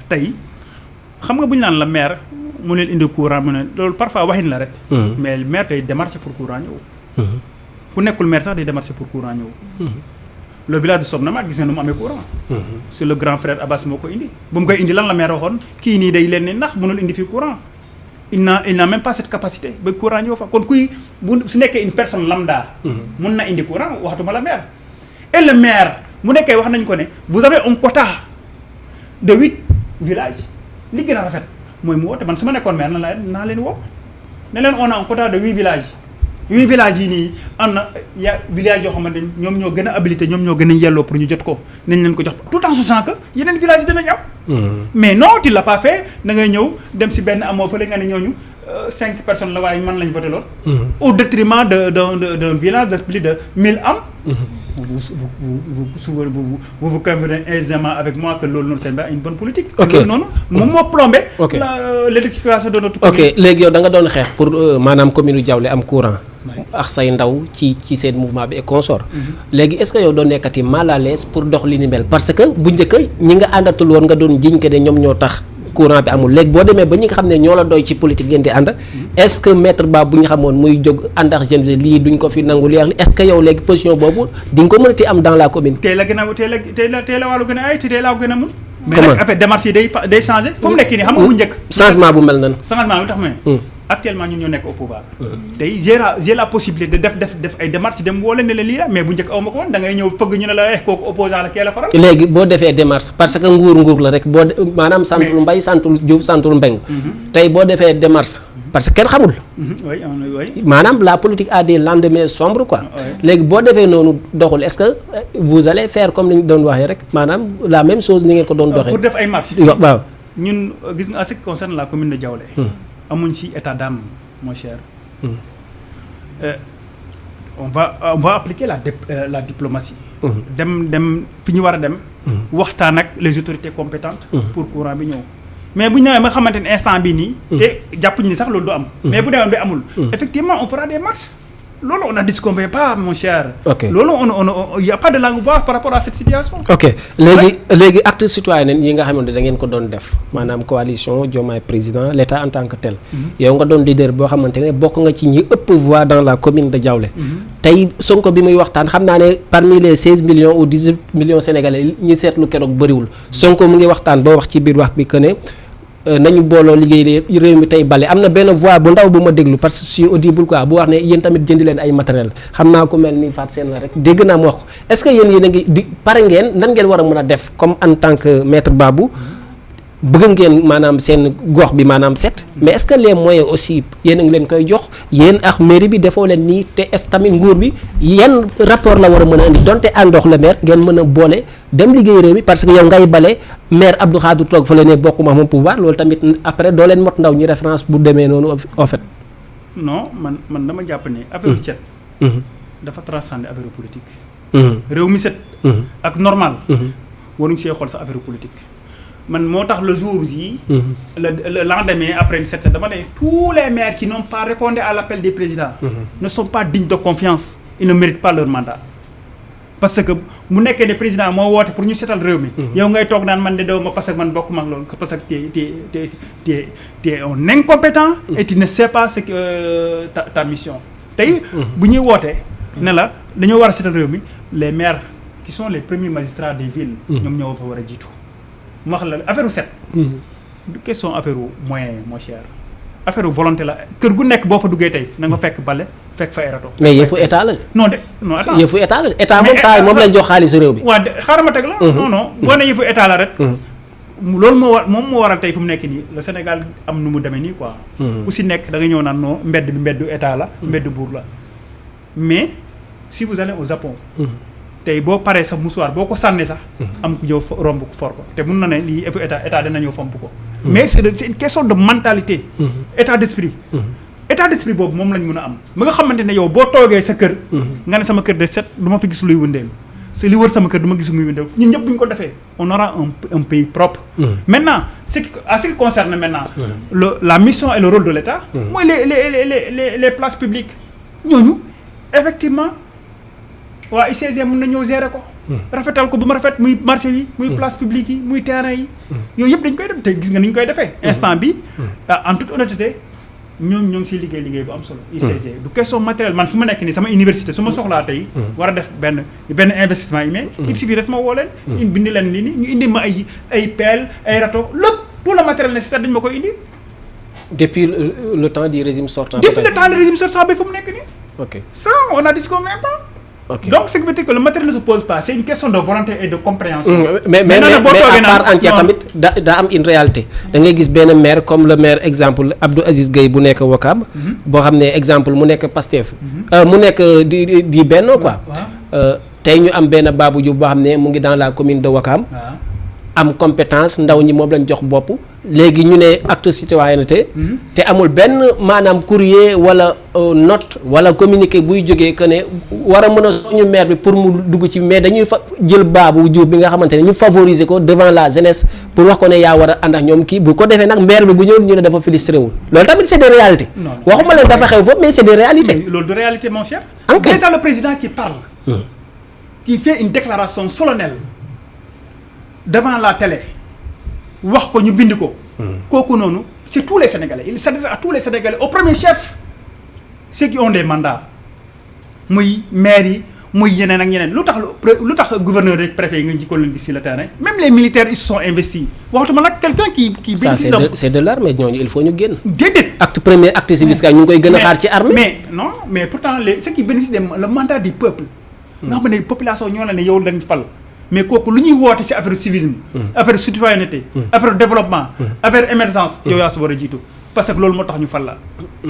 [SPEAKER 3] tey xam nga bu ñu naan la maire. mu leen indi courant mu ne loolu parfois waxin la rek. mais maire day démarcher pour courant ñëw. ku nekkul maire sax day démarcher pour courant ñëw. le village de Sobnamaat gis nga nu mu amee courant. c'est le grand frère Abbas moo ko indi. bu mu koy indi lan la maire waxoon kii nii day leen ne ndax mënul indi fii courant. il n'a même pas cette capacité ba courant ñëw fa kon kuy su nekkee une personne lambda. mun na indi courant waxatuma la maire. et le maire mu nekkee wax nañ ko ne vous avez un quota de 8 villages li gën a rafet. mooy mu woote man su ma nekkoon maire naa leen woo ne leen on a un quota de 8 villages 8 villages yi nii am na villages yoo xamante ni ñoom ñoo gën a habilité ñoom ñoo gën a yelloo pour ñu jot ko nañ leen ko jox tout en sachant que yeneen villages yi dinañ am. mais non tu l'as pas fait da ngay ñëw dem si benn amoo fële nga ne ñooñu 5 personnes la waaye man lañ voté lool. au détriment d'un village de plus de 1000 am. vous conviendrez aisément avec moi que loolu noonu c'est une bonne politique.
[SPEAKER 1] ok
[SPEAKER 3] loolu noonu moom moo plombé. l'électrification de notre commune.
[SPEAKER 1] ok léegi yow da nga doon xeex pour maanaam commune Diaoulé am courant. ak say ndaw ci seen mouvement bi et consort. léegi est-ce que yow doon nekkati mal à l'aise pour dox li ni mel parce que bu njëkk ñi nga àndatul woon nga doon jiñ que ne ñoom ñoo tax. courant bi amul léegi boo demee ba ñi nga xam ne ñoo la doy ci politique ngeen di ànd est-ce que maître Ba bu ñu xamoon muy jóg ànd ak jeune lii duñ ko fi nangu leer est-ce que yow léegi position boobu di nga ko mënati am dans la commune.
[SPEAKER 3] tey la wàllu gën a ay tey laa ko gën a mun. mais nag après démarche yi day changé. fu mu nekk nii xam nga bu njëkk.
[SPEAKER 1] changement bu mel nan.
[SPEAKER 3] changement bi tax ma ne. actuellement ñun ñoo nekk au pouvoir. tey j'ai la possibilité de def ay démarches dem woo leen ne la lii la mais bu njëkk aw ma ko woon da ngay ñëw fëgg ñu ne la kooku opposant la kee la faral.
[SPEAKER 1] léegi boo defee démarche parce que nguur la rek boo maanaam santul Mbaye santul Diouf santul Mbeng tey boo defee démarche parce que kenn xamul. maanaam la politique a des lendemains sombres quoi. léegi boo defee noonu doxul est-ce que vous allez faire comme ni ñu doon waxee rek maanaam la même chose ni ngeen ko doon doxee.
[SPEAKER 3] pour def ay marches.
[SPEAKER 1] waaw
[SPEAKER 3] ñun gis nga en ce qui concerne la commune de Diaoulé. amuñ ci état d'âme mon cher. on va appliquer la diplomatie. dem fi ñu war a dem. waxtaan ak les autorités compétentes. pour courant bi ñëw. mais bu ñu ñëwee ba xamante ne instant bii nii. te jàppuñu ni sax loolu du am. mais bu demoon bi amul. effectivement on fera des marches. loolu on a disconvient pas mon cher.
[SPEAKER 1] ok
[SPEAKER 3] loolu il y a pas de langue basse par rapport à cette situation.
[SPEAKER 1] ok léegi acte citoyen yi nga xamante da ngeen ko doon def maanaam coalition Diomaye président l'État en tant que tel. yow nga doon leader boo xamante ne bokk nga ci ñi ëpp voix dans la commune de Diaoulé. tey Sonko bi muy waxtaan xam naa ne parmi les 16 millions ou 18 millions sénégalais ñi seetlu keroog bëriwul Sonko mu ngi waxtaan boo wax ci biir wax bi que ne. nañu booloo liggéey réew mi tey bale am na benn voix bu ndaw bu ma déglu parce que je suis audible quoi bu wax ne yéen tamit jëndi leen ay matériel xam naa ko mel ni Fatou Sène la rek dégg naa mu wax ko est-ce que yéen a ngi di pare ngeen nan ngeen war a mën a def comme en tant que maître Babou bëgg ngeen maanaam seen gox bi maanaam set mais est-ce que les moyens aussi yéen a ngi leen koy jox yéen ak mairie bi defoo leen nii te est tamit nguur bi yan rapport la war a mën a indi donte àndox la maire ngeen mën a boole dem liggéey réew mi parce que yow ngay bale maire Abdou Khadre toog fa la ne bokkuma moom pouvoir loolu tamit après doo leen mot ndaw ñi référence bu demee noonu en fait.
[SPEAKER 3] non man dama jàpp ne affaire cet dafa transcender affaire politique. réew mi set. ak normal. waruñu see xool sa affaire politique. man moo tax le jour yi le lendemain après le 7 dama ne tous les maires qui n'ont pas répondu à l'appel des présidents ne sont pas dignes de confiance. Ils ne méritent pas leur mandat. parce que mu nekkee ne président moo woote pour ñu setal réew mi. yow ngay toog naan man de doo ma parce que man bokkuma ak loolu parce que t'es un incompétent. et tu ne sais pas ce que ta mission. tey bu ñuy wootee ne la dañoo war a setal réew mi les maires qui sont les premiers magistrats des villes. ñoom ñoo fa war a jiitu. mu wax la affaire set. du question affaire moyen mon cher. affaire volonté la kër gu nekk boo fa duggee tey na nga fekk bale fekk fa ay rato.
[SPEAKER 1] mais yëfu état la.
[SPEAKER 3] non attends
[SPEAKER 1] yëfu état la état moom saa moom lañ jox xaalisu réew bi.
[SPEAKER 3] waaw xaaral ma teg la. non boo ne yëfu état la rek. loolu moo waral tey fu mu nekk nii le Sénégal am nu mu demee nii quoi. ku si nekk da nga ñëw naan non mbedd bi mbeddu état la. mbeddu buur la mais si vous allez au Japon. tey boo paree sa mouchoir boo ko sànnee sax. am ku ñëw romb ko for ko te mun na ne lii yëfu état dina ñëw fomp ko. mais c'est une question de mentalité. état d'esprit. état d'esprit boobu moom lañ mën a am. ba nga xamante ne yow boo toogee sa kër. nga ne sama kër de set du ma fi gis luy wëndeelu. c'est li wër sama kër du ma gis muy wëndeelu ñun ñëpp bu ñu ko defee on aura un pays propre. maintenant ce qui concerne maintenant. la mission et le rôle de l'état. mooy les places publiques. ñooñu effectivement waa ICG mën na ñëw gérer ko. rafetal ko bu ma rafet muy marché yi muy place publique yi muy terrain yi. yooyu yëpp dañ koy def te gis nga ni ñu koy defee. instant bi en toute honnêteté ñoo ngi siy liggéey bu am solo. ICG du question matériel man fu ma nekk nii sama université su ma soxlaa tey. war a def benn investissement yi mais. il suffit rek ma woo leen. ñu bind leen lii nii ñu indi ma ay pelle ay râteau lépp tout le matériel nécessaire dañ ma koy indi.
[SPEAKER 1] depuis le temps du régime sortant.
[SPEAKER 3] depuis le temps du régime sortant ba fu mu nekk nii.
[SPEAKER 1] ok
[SPEAKER 3] ça on a dit qu'on même pas.
[SPEAKER 1] Okay.
[SPEAKER 3] Donc, ce qui veut dire que le matériel ne se pose pas, c'est une question de volonté et de compréhension.
[SPEAKER 1] Mais à part entière tamit daa am une réalité. Da ngay gis benn maire comme le maire exemple Abdou Aziz Gueye bu nekk Wakam. boo xam ne exemple mu nekk Pastef. mu nekk di Benno quoi. tey ñu am benn Babou Diouf boo xam ne mu ngi dans la commune de Wakam. am compétence ndaw ñi moom lañ jox bopp. léegi ñu ne acte citoyenneté. te amul benn maanaam courrier wala note wala communiqué buy jógee que ne war a mën a soñu maire bi pour mu dugg ci mais dañuy jël Babou Diouf bi nga xamante ne ñu favoriser ko devant la jeunesse pour wax ko ne yaa war a ànd ak ñoom kii bu ko defee nag maire bi bu ñëw ñu ne dafa frustré wul loolu tamit c'est des réalités. waxuma leen dafa xew foofu mais c'est des réalités.
[SPEAKER 3] loolu de réalité mon cher.
[SPEAKER 1] Okay.
[SPEAKER 3] Déjà le président qui parle. qui fait une déclaration solennelle devant la télé. wax ko ñu bind ko. kooku noonu c'est tous les Sénégalais il s'adresse à tous les Sénégalais au premier chef ceux qui ont des mandats muy maires yi muy yeneen ak yeneen lu tax gouverneur rek préfet yi nga njëkkoon leen gis sur le terrain même les militaires ils se sont investis waxtuma nag quelqu'un qui
[SPEAKER 1] ça c'est de l'armée ñooñu il faut ñu génn.
[SPEAKER 3] déedéet
[SPEAKER 1] acte civil ñu ngi koy gën a xaar ci armée.
[SPEAKER 3] mais pourtant ceux qui bénéficient le mandat du peuple. nga xam ne population ñoo la ne yow lañ fal. mais kooku lu ñuy woote ci affaire civisme. affaire citoyenneté. affaire développement. affaire émergence. yow yaa su war a jiitu parce que loolu moo tax ñu fal la.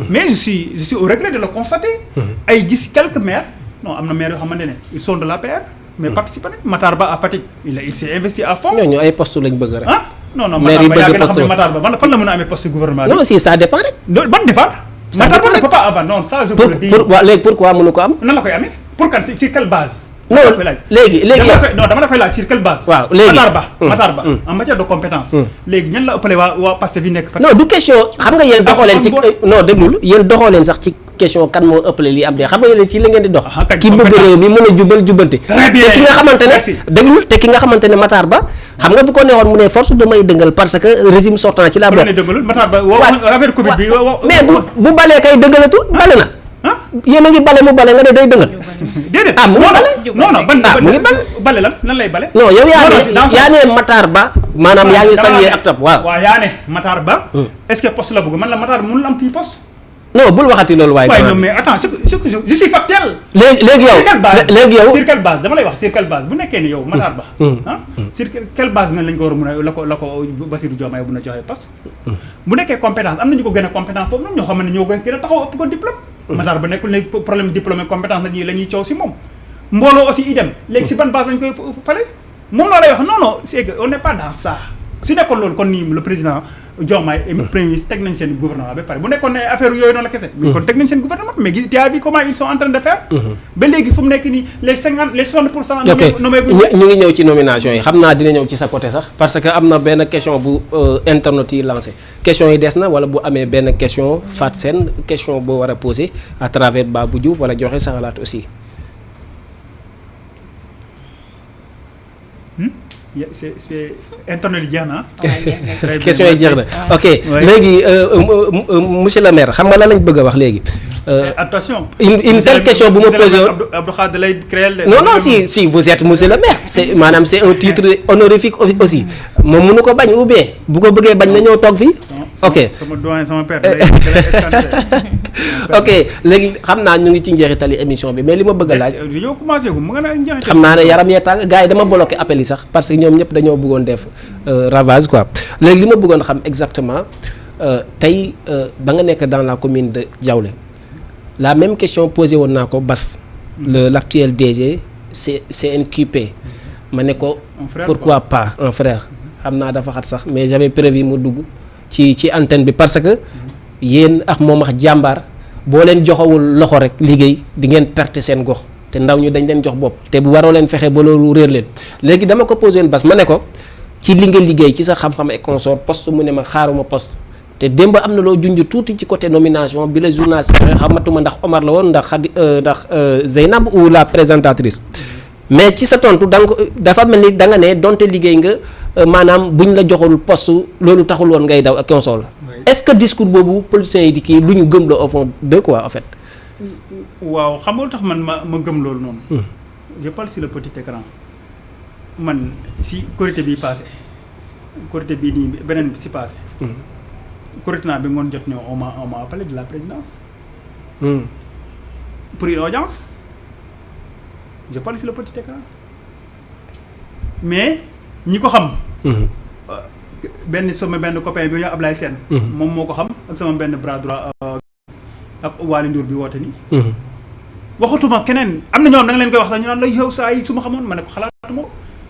[SPEAKER 3] mais je suis au regret de le constater. ay gis quelques maires non am na maires yoo xamante ne ils sont de l'APR. mais participé nañ Matar Ba à Fatick il s'est investi à fond.
[SPEAKER 1] ñooñu ay postes lañ bëgg rek.
[SPEAKER 3] non Matar Ba yaa gën a xam ne Matar Ba fan la mën a amee poste gouvernement bi.
[SPEAKER 1] non si ça dépend rek.
[SPEAKER 3] ban départ. Matar Ba ne peut pas avoir non ça je vous le dis.
[SPEAKER 1] léegi pourquoi mënu ko am.
[SPEAKER 3] nan la koy amee pour kan sur quelle base.
[SPEAKER 1] non léegi
[SPEAKER 3] dama la koy laaj sur quelle base.
[SPEAKER 1] waaw léegi
[SPEAKER 3] Matar Ba en matière de compétence. léegi ñan la ëppale waa Pastef yi nekk.
[SPEAKER 1] non du question xam nga yéen doxoo leen ci non déglul yéen doxoo leen sax ci question kan moo ëppale lii am de xam nga yéen ci la ngeen di dox. ki bëgg réew mi mën a jubal jubante. te ki nga xamante ne déglul te ki nga xamante ne Matar Ba xam nga bu ko neexoon mu ne force damay dëngal parce que régime sortant ci la bokk.
[SPEAKER 3] Matar Ba affaire Covid bi
[SPEAKER 1] mais bu balee kay dëngalatu bale na. yéen a ngi bale mu bale nga ne day dëngal.
[SPEAKER 3] déedéet
[SPEAKER 1] mu ngi bale
[SPEAKER 3] non
[SPEAKER 1] mu ngi
[SPEAKER 3] bale lan lay bale.
[SPEAKER 1] non yow yaa ne Matar Ba maanaam yaa ngi saluer ak tab waaw
[SPEAKER 3] yaa ne Matar Ba est-ce que poste la bëgg man la Matar mënul am fii poste
[SPEAKER 1] non bul waxati loolu waaye.
[SPEAKER 3] non mais attends je suis factuel.
[SPEAKER 1] léegi yow
[SPEAKER 3] sur quelle base dama lay wax sur quelle base bu nekkee ni yow Matar Ba. sur quelle base nga lañ ko war a mun a la ko Bassirou Diomaye mun a joxe parce que bu nekkee compétence am na ñu ko gën a compétence foofu nag ñoo xam ne ñoo ko gën a taxaw ëpp ko diplôme. Matar Ba nekkul ne problème diplôme compétence la ñuy coow si moom. mbooloo aussi idem léegi si ban base lañ koy fale moom laa lay wax non c'est que on n'est pas dans ça su nekkoon loolu kon nii le président Diomaye et premier ministre teg nañ seen gouvernement ba pare bu nekkoon ne affaire yooyu noonu la kese. mais kon teg nañ seen gouvernement mais tu as vu comment ils sont en train de faire. ba léegi fu mu nekk nii les 60%.
[SPEAKER 1] nommé ñu ngi ñëw ci nomination yi xam naa dina ñëw ci sa côté sax parce que am na benn question bu internautes yi lancé question yi des na wala bu amee benn question Fatou Sène question boo war a poser à travers Babou Diouf wala joxe sa xalaat aussi.
[SPEAKER 3] c'est internet yi jeex na.
[SPEAKER 1] question yi jeex na ok léegi monsieur le maire xam nga lan lañ bëgg a wax léegi.
[SPEAKER 3] attention
[SPEAKER 1] une telle question bu ma posé woon
[SPEAKER 3] Abdou Khadre lay créer.
[SPEAKER 1] non si vous êtes monsieur le maire c'est maanaam c'est un titre honorifique aussi moom mënu ko bañ ou bien bu ko bëggee bañ na ñëw toog fii. ok
[SPEAKER 3] sama doyen sama père
[SPEAKER 1] ok léegi xam naa ñu ngi ci njeexitali émission bi mais li ma bëgg a laaj.
[SPEAKER 3] yow commencé ko mu nga naa njeexital.
[SPEAKER 1] xam naa ne yaram yee tàng gars yi dama bloqué appel yi sax parce que ñoom ñëpp dañoo bëggoon def ravage quoi léegi li ma bëggoon xam exactement tey ba nga nekk dans la commune de Diaoulé la même question posée woon naa ko Bass l'actuel DG CNQP ma ne ko pourquoi pas un frère xam naa dafa xat sax mais j'avais prévu mu dugg ci antenne bi parce que yéen ak moom ak jàmbaar boo leen joxawul loxo rek liggéey di ngeen perte seen gox te ndaw ñu dañ leen jox bopp te bu waroo leen fexe ba loolu réer leen léegi dama ko posé woon Bass ma ne ko ci li nga liggéey ci sa xam-xam et consort poste mu ne ma xaaruma poste te démb am na loo junj tuuti ci côté nomination bi la journaliste xamatuma ndax Omar la woon ndax Zeynab ou la présentatrice mais ci sa tontu dafa mel ni da nga ne donte liggéey nga maanaam buñ la joxul poste loolu taxul woon ngay daw ak consort la est-ce que discours boobu politiciens yi di kii lu ñu gëm la au fond de quoi en fait.
[SPEAKER 3] waaw xam nga lu tax man ma gëm loolu noonu. je parle sur le petit écran man si Korité bii passé Korité bii nii beneen bi si passé. Korité naa bi ngoon jot ñëw on m'a appelé de la présidence. pour une audience je parle sur le petit écran mais ñi ko xam. benn copain bi ñu Ablaye Sène. moom moo ko xam ak sama benn bras droit ak Waly Ndour bi woote nii. waxatuma keneen am na ñoo xam da nga leen koy wax sax ñu naan la yow saa yi su ma xamoon ma ne ko xalaatuma ko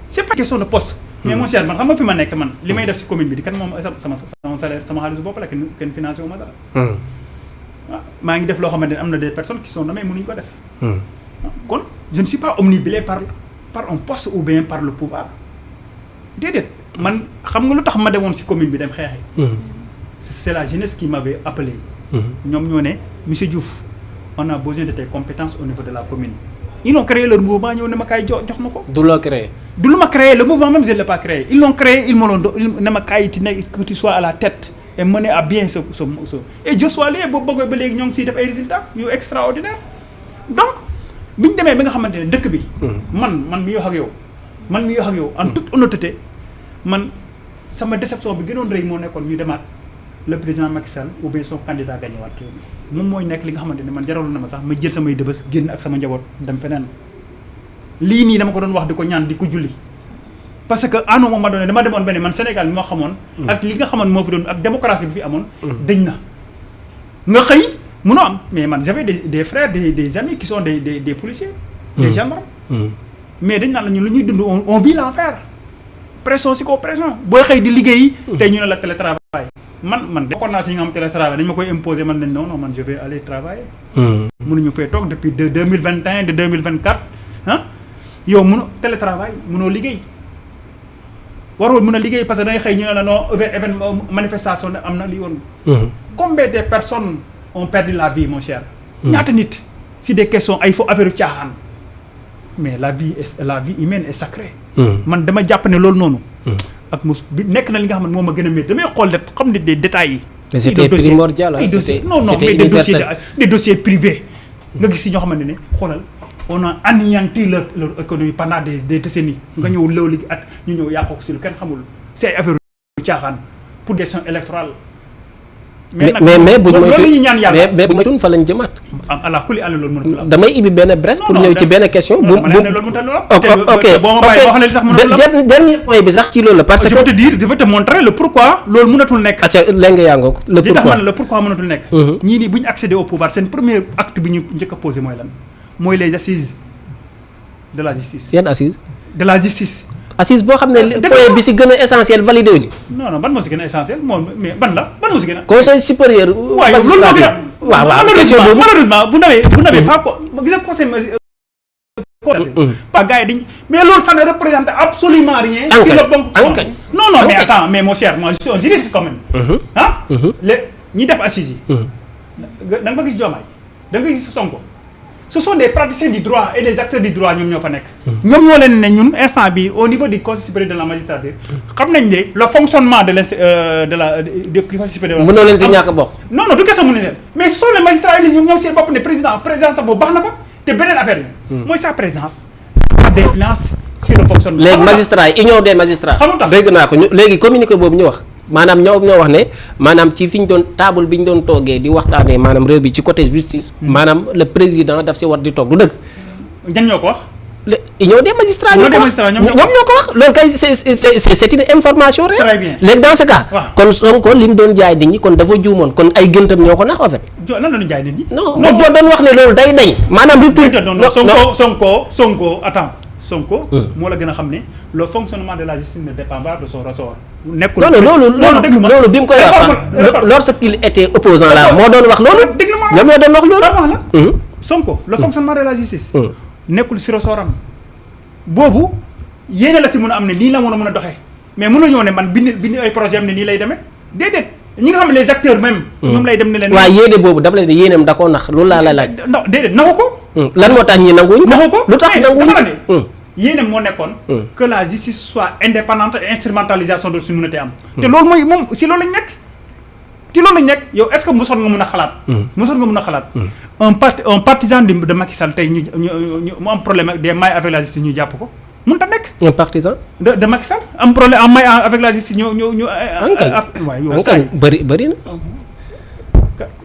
[SPEAKER 3] c'est pas question de poste. mais mon cher man xam nga fi ma nekk man li may def si commune bi di kan moom sama salaire sama xaalisu bopp la kenn financé wu ma dara. waaw maa ngi def loo xamante ne am na des personnes qui sont nommées mënuñu ko def. kon je ne suis pas omnibulé par un poste ou bien par le pouvoir déedéet man xam nga lu tax ma demoon si commune bi dem xeexi. c'est la jeunesse qui m'avait appelé. ñoom ñoo ne monsieur Diouf on a besoin de tes compétences au niveau de la commune. Ils ont créé leur mouvement, ils ont créé.
[SPEAKER 1] D'où l'ont créé.
[SPEAKER 3] D'où l'ont créé, le mouvement même je ne l'ai pas créé. Ils l'ont créé, ils m'ont créé que tu sois à la tête et mener à bien ce. Et je suis allé, ils ont des résultats extraordinaires. Donc, si je suis allé dans bi man mi wax ak yow en toute honnêteté man sama déception bi gënoon rëy moo nekkoon ñu demaat le président Macky Sall ou bien son candidat gagné waat moom mooy nekk li nga xamante ne man jaraloon na ma sax ma jël samay dëbës génn ak sama njaboot dem feneen lii nii dama ko doon wax di ko ñaan di ko julli parce que à un moment donné dama demoon benn man Sénégal bi moo xamoon ak li nga xamoon moo fi doon ak démocratie bi fi amoon dañ na nga xëy munoo am mais man j'avais des frères des amis qui sont des policiers des gendarmes mais dañ naan la ñun lu ñuy dund on vit l'enfer pression si ko pression booy xëy di liggéeyi tey ñu ne la télétravail man bokkoon naa si nga xam télétravail dañ ma koy imposer man leen non man je vais aller travailler mënuñu fee toog depuis de 2021 de 2024 ah yow mënu télétravail mënoo liggéey waroo mën a liggéey parce que dangay xëy ñu ne la non événement manifestation ne am na lii woon combien de personnes ont perdu la vie mon cher ñaata nit si des questions ay faux affaire caaxaan mais la vie humaine est sacrée man dama jàpp ne loolu noonu ak mos bi nekk na li nga xam ne moom a gën a métti damay xool de xam ne des détails yi.
[SPEAKER 1] mais c'était primordial
[SPEAKER 3] non mais des dossiers privés. nga gis si ñoo xamante ne xoolal on a anéanti leur économie pendant des décennies. nga ñëw loolu at ñu ñëw yàqoo ko si lu kenn xamul. c'est ay affaire caaxaan pour des questions électorales
[SPEAKER 1] mais bu moytuwul fa lañ jëmaat.
[SPEAKER 3] ala kulli àll loolu mënatul am.
[SPEAKER 1] damay ibbi benn brèche pour ñëw ci benn question. ok dernier point bi sax ci loolu la. parce que
[SPEAKER 3] je vais te montrer le pourquoi loolu mënatul nekk.
[SPEAKER 1] acca léegi yaa ngoog le pourquoi
[SPEAKER 3] li tax man le pourquoi mënatul nekk. ñii nii bu ñu accéder au pouvoir seen premier acte bi ñu njëkk a posé mooy lan mooy les assises de la justice.
[SPEAKER 1] yan assises.
[SPEAKER 3] de la justice.
[SPEAKER 1] assise boo xam ne point bi si gën a essentiel validé wuñu.
[SPEAKER 3] non ban moo si gën a essentiel moom mais ban moo si gën a.
[SPEAKER 1] conseil supérieur.
[SPEAKER 3] waaw loolu moo gën a.
[SPEAKER 1] waaw question boobu
[SPEAKER 3] malheureusement bu n'avez pas ko gis nga conseil. pas gars yi dañ mais loolu ça ne représente absolument rien. sur le bon non mais attends mais mon cher moi je suis un juriste quand même. ñi def assises yi. da nga fa gis Diomaye da nga gis Sonko. ce sont des praticiens du droit et des acteurs du droit ñoom ñoo fa nekk. ñoom ñoo leen ne ñun instant bi au niveau du conseil supérieur de la magistrature xam nañ ne le fonctionnement de du conseil supérieur.
[SPEAKER 1] mënoo leen si ñàkk a bokk.
[SPEAKER 3] non du question mu ne leen mais ce sont les magistrats yi ñoom seen bopp ne président sax boobu baax na fa te beneen affaire bi. mooy sa présence a des influences sur le fonctionnement.
[SPEAKER 1] léegi magistrats yi union des magistrats.
[SPEAKER 3] xam nga
[SPEAKER 1] dégg naa ko léegi communiqué boobu ñu wax. maanaam ñoo wax ne maanaam ci fi ñu doon table bi ñu doon toogee di waxtaanee maanaam réew bi ci côté justice. maanaam le président daf si war di toog du dëgg.
[SPEAKER 3] ñan ñoo ko wax.
[SPEAKER 1] union des magistrats ñoo ko wax loolu kay c'est une information réelle.
[SPEAKER 3] très bien
[SPEAKER 1] léegi dans ce cas. kon Sonko li mu doon jaay nit ñi kon dafa juumoon kon ay gëntam ñoo ko nax en fait.
[SPEAKER 3] lan la doon jaay nit ñi.
[SPEAKER 1] non boo doon wax ne loolu day dañ. maanaam du tout
[SPEAKER 3] Sonko attends Sonko. moo la gën a xam ne le fonctionnement de la justice ne dépend pas de son ressort. nekkul
[SPEAKER 1] loolu bi mu koy wax sax lorsqu'il était opposant là moo doon wax loolu. ñoom ñoo doon wax loolu.
[SPEAKER 3] Sonko le fonctionnement de la justice. nekkul si ressortam boobu yéene la si mën a am ne nii la mën a doxee mais mën na ñëw ne man bind ay projet am ne nii lay demee déedéet ñi nga xam ne les acteurs même. ñoom lay dem ne leen.
[SPEAKER 1] waaw yéene boobu dama la ne yéeneem da koo nax loolu laa la laaj.
[SPEAKER 3] non déedéet naxu ko.
[SPEAKER 1] lan moo tax ñi nanguwuñ.
[SPEAKER 3] naxu ko
[SPEAKER 1] lu tax nanguwuñ
[SPEAKER 3] yéenam moo nekkoon. que la justice soit indépendante et instrumentalisation de su mënatee am. te loolu mooy moom si loolu lañ nekk. ci loolu lañ nekk yow est-ce que mosoon nga mën a xalaat. mosoon nga mën a xalaat. un partisan de Macky Sall tey ñu mu am problème ak des mailles avec la justice ñu jàpp ko mënut a nekk.
[SPEAKER 1] un partisan.
[SPEAKER 3] de Macky Sall am problème am maille avec la justice ñu.
[SPEAKER 1] waaye yow saa bëri na.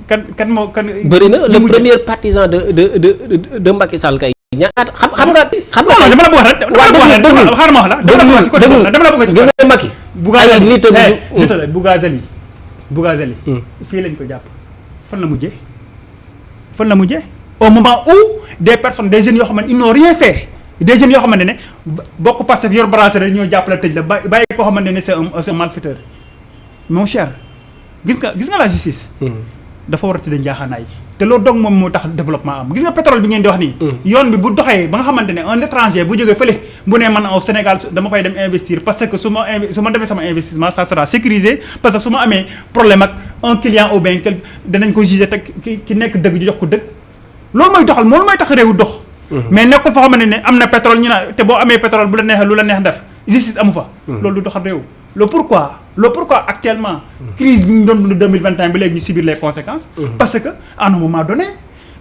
[SPEAKER 3] kan moo kan.
[SPEAKER 1] bëri na le premier partisan de Macky Sall kay. ñaata xam nga.
[SPEAKER 3] non dama la bëgg rek. waaw xaaral ma wax la. dama la bëgg
[SPEAKER 1] gis nga Macky.
[SPEAKER 3] Bougazeli fii lañ ko jàpp fan la mujjee au moment où des personnes des jeunes yoo xamante ils n'ont rien fait des jeunes yoo xamante ne bokk Pastef yor bracelet ñoo jàpp la tëj la bàyyi koo xamante ne c'est un malfaiteur mon cher gis nga la justice dafa war a tëdd njaaxaanaay te loolu donc moom moo tax développement am gis nga pétrole bi ngeen di wax nii yoon bi bu doxee ba nga xamante ne un étranger bu jógee fële bu ne man au Sénégal dama fay dem investir parce que su ma defee sama investissement ça sera sécurisé parce que su ma amee problème ak un client ou bien danañ ko juger te ki nekk dëgg ñu jox ko dëgg loolu mooy doxal loolu mooy tax réew dox mais nekkul fa xamante ne am na pétrole ñu naan te boo amee pétrole bu la neexee lu la neex def justice amu fa loolu du doxal réew le pourquoi actuellement crise bi ñu doon dund 2021 ba léegi ñu subir les conséquences parce que à un moment donné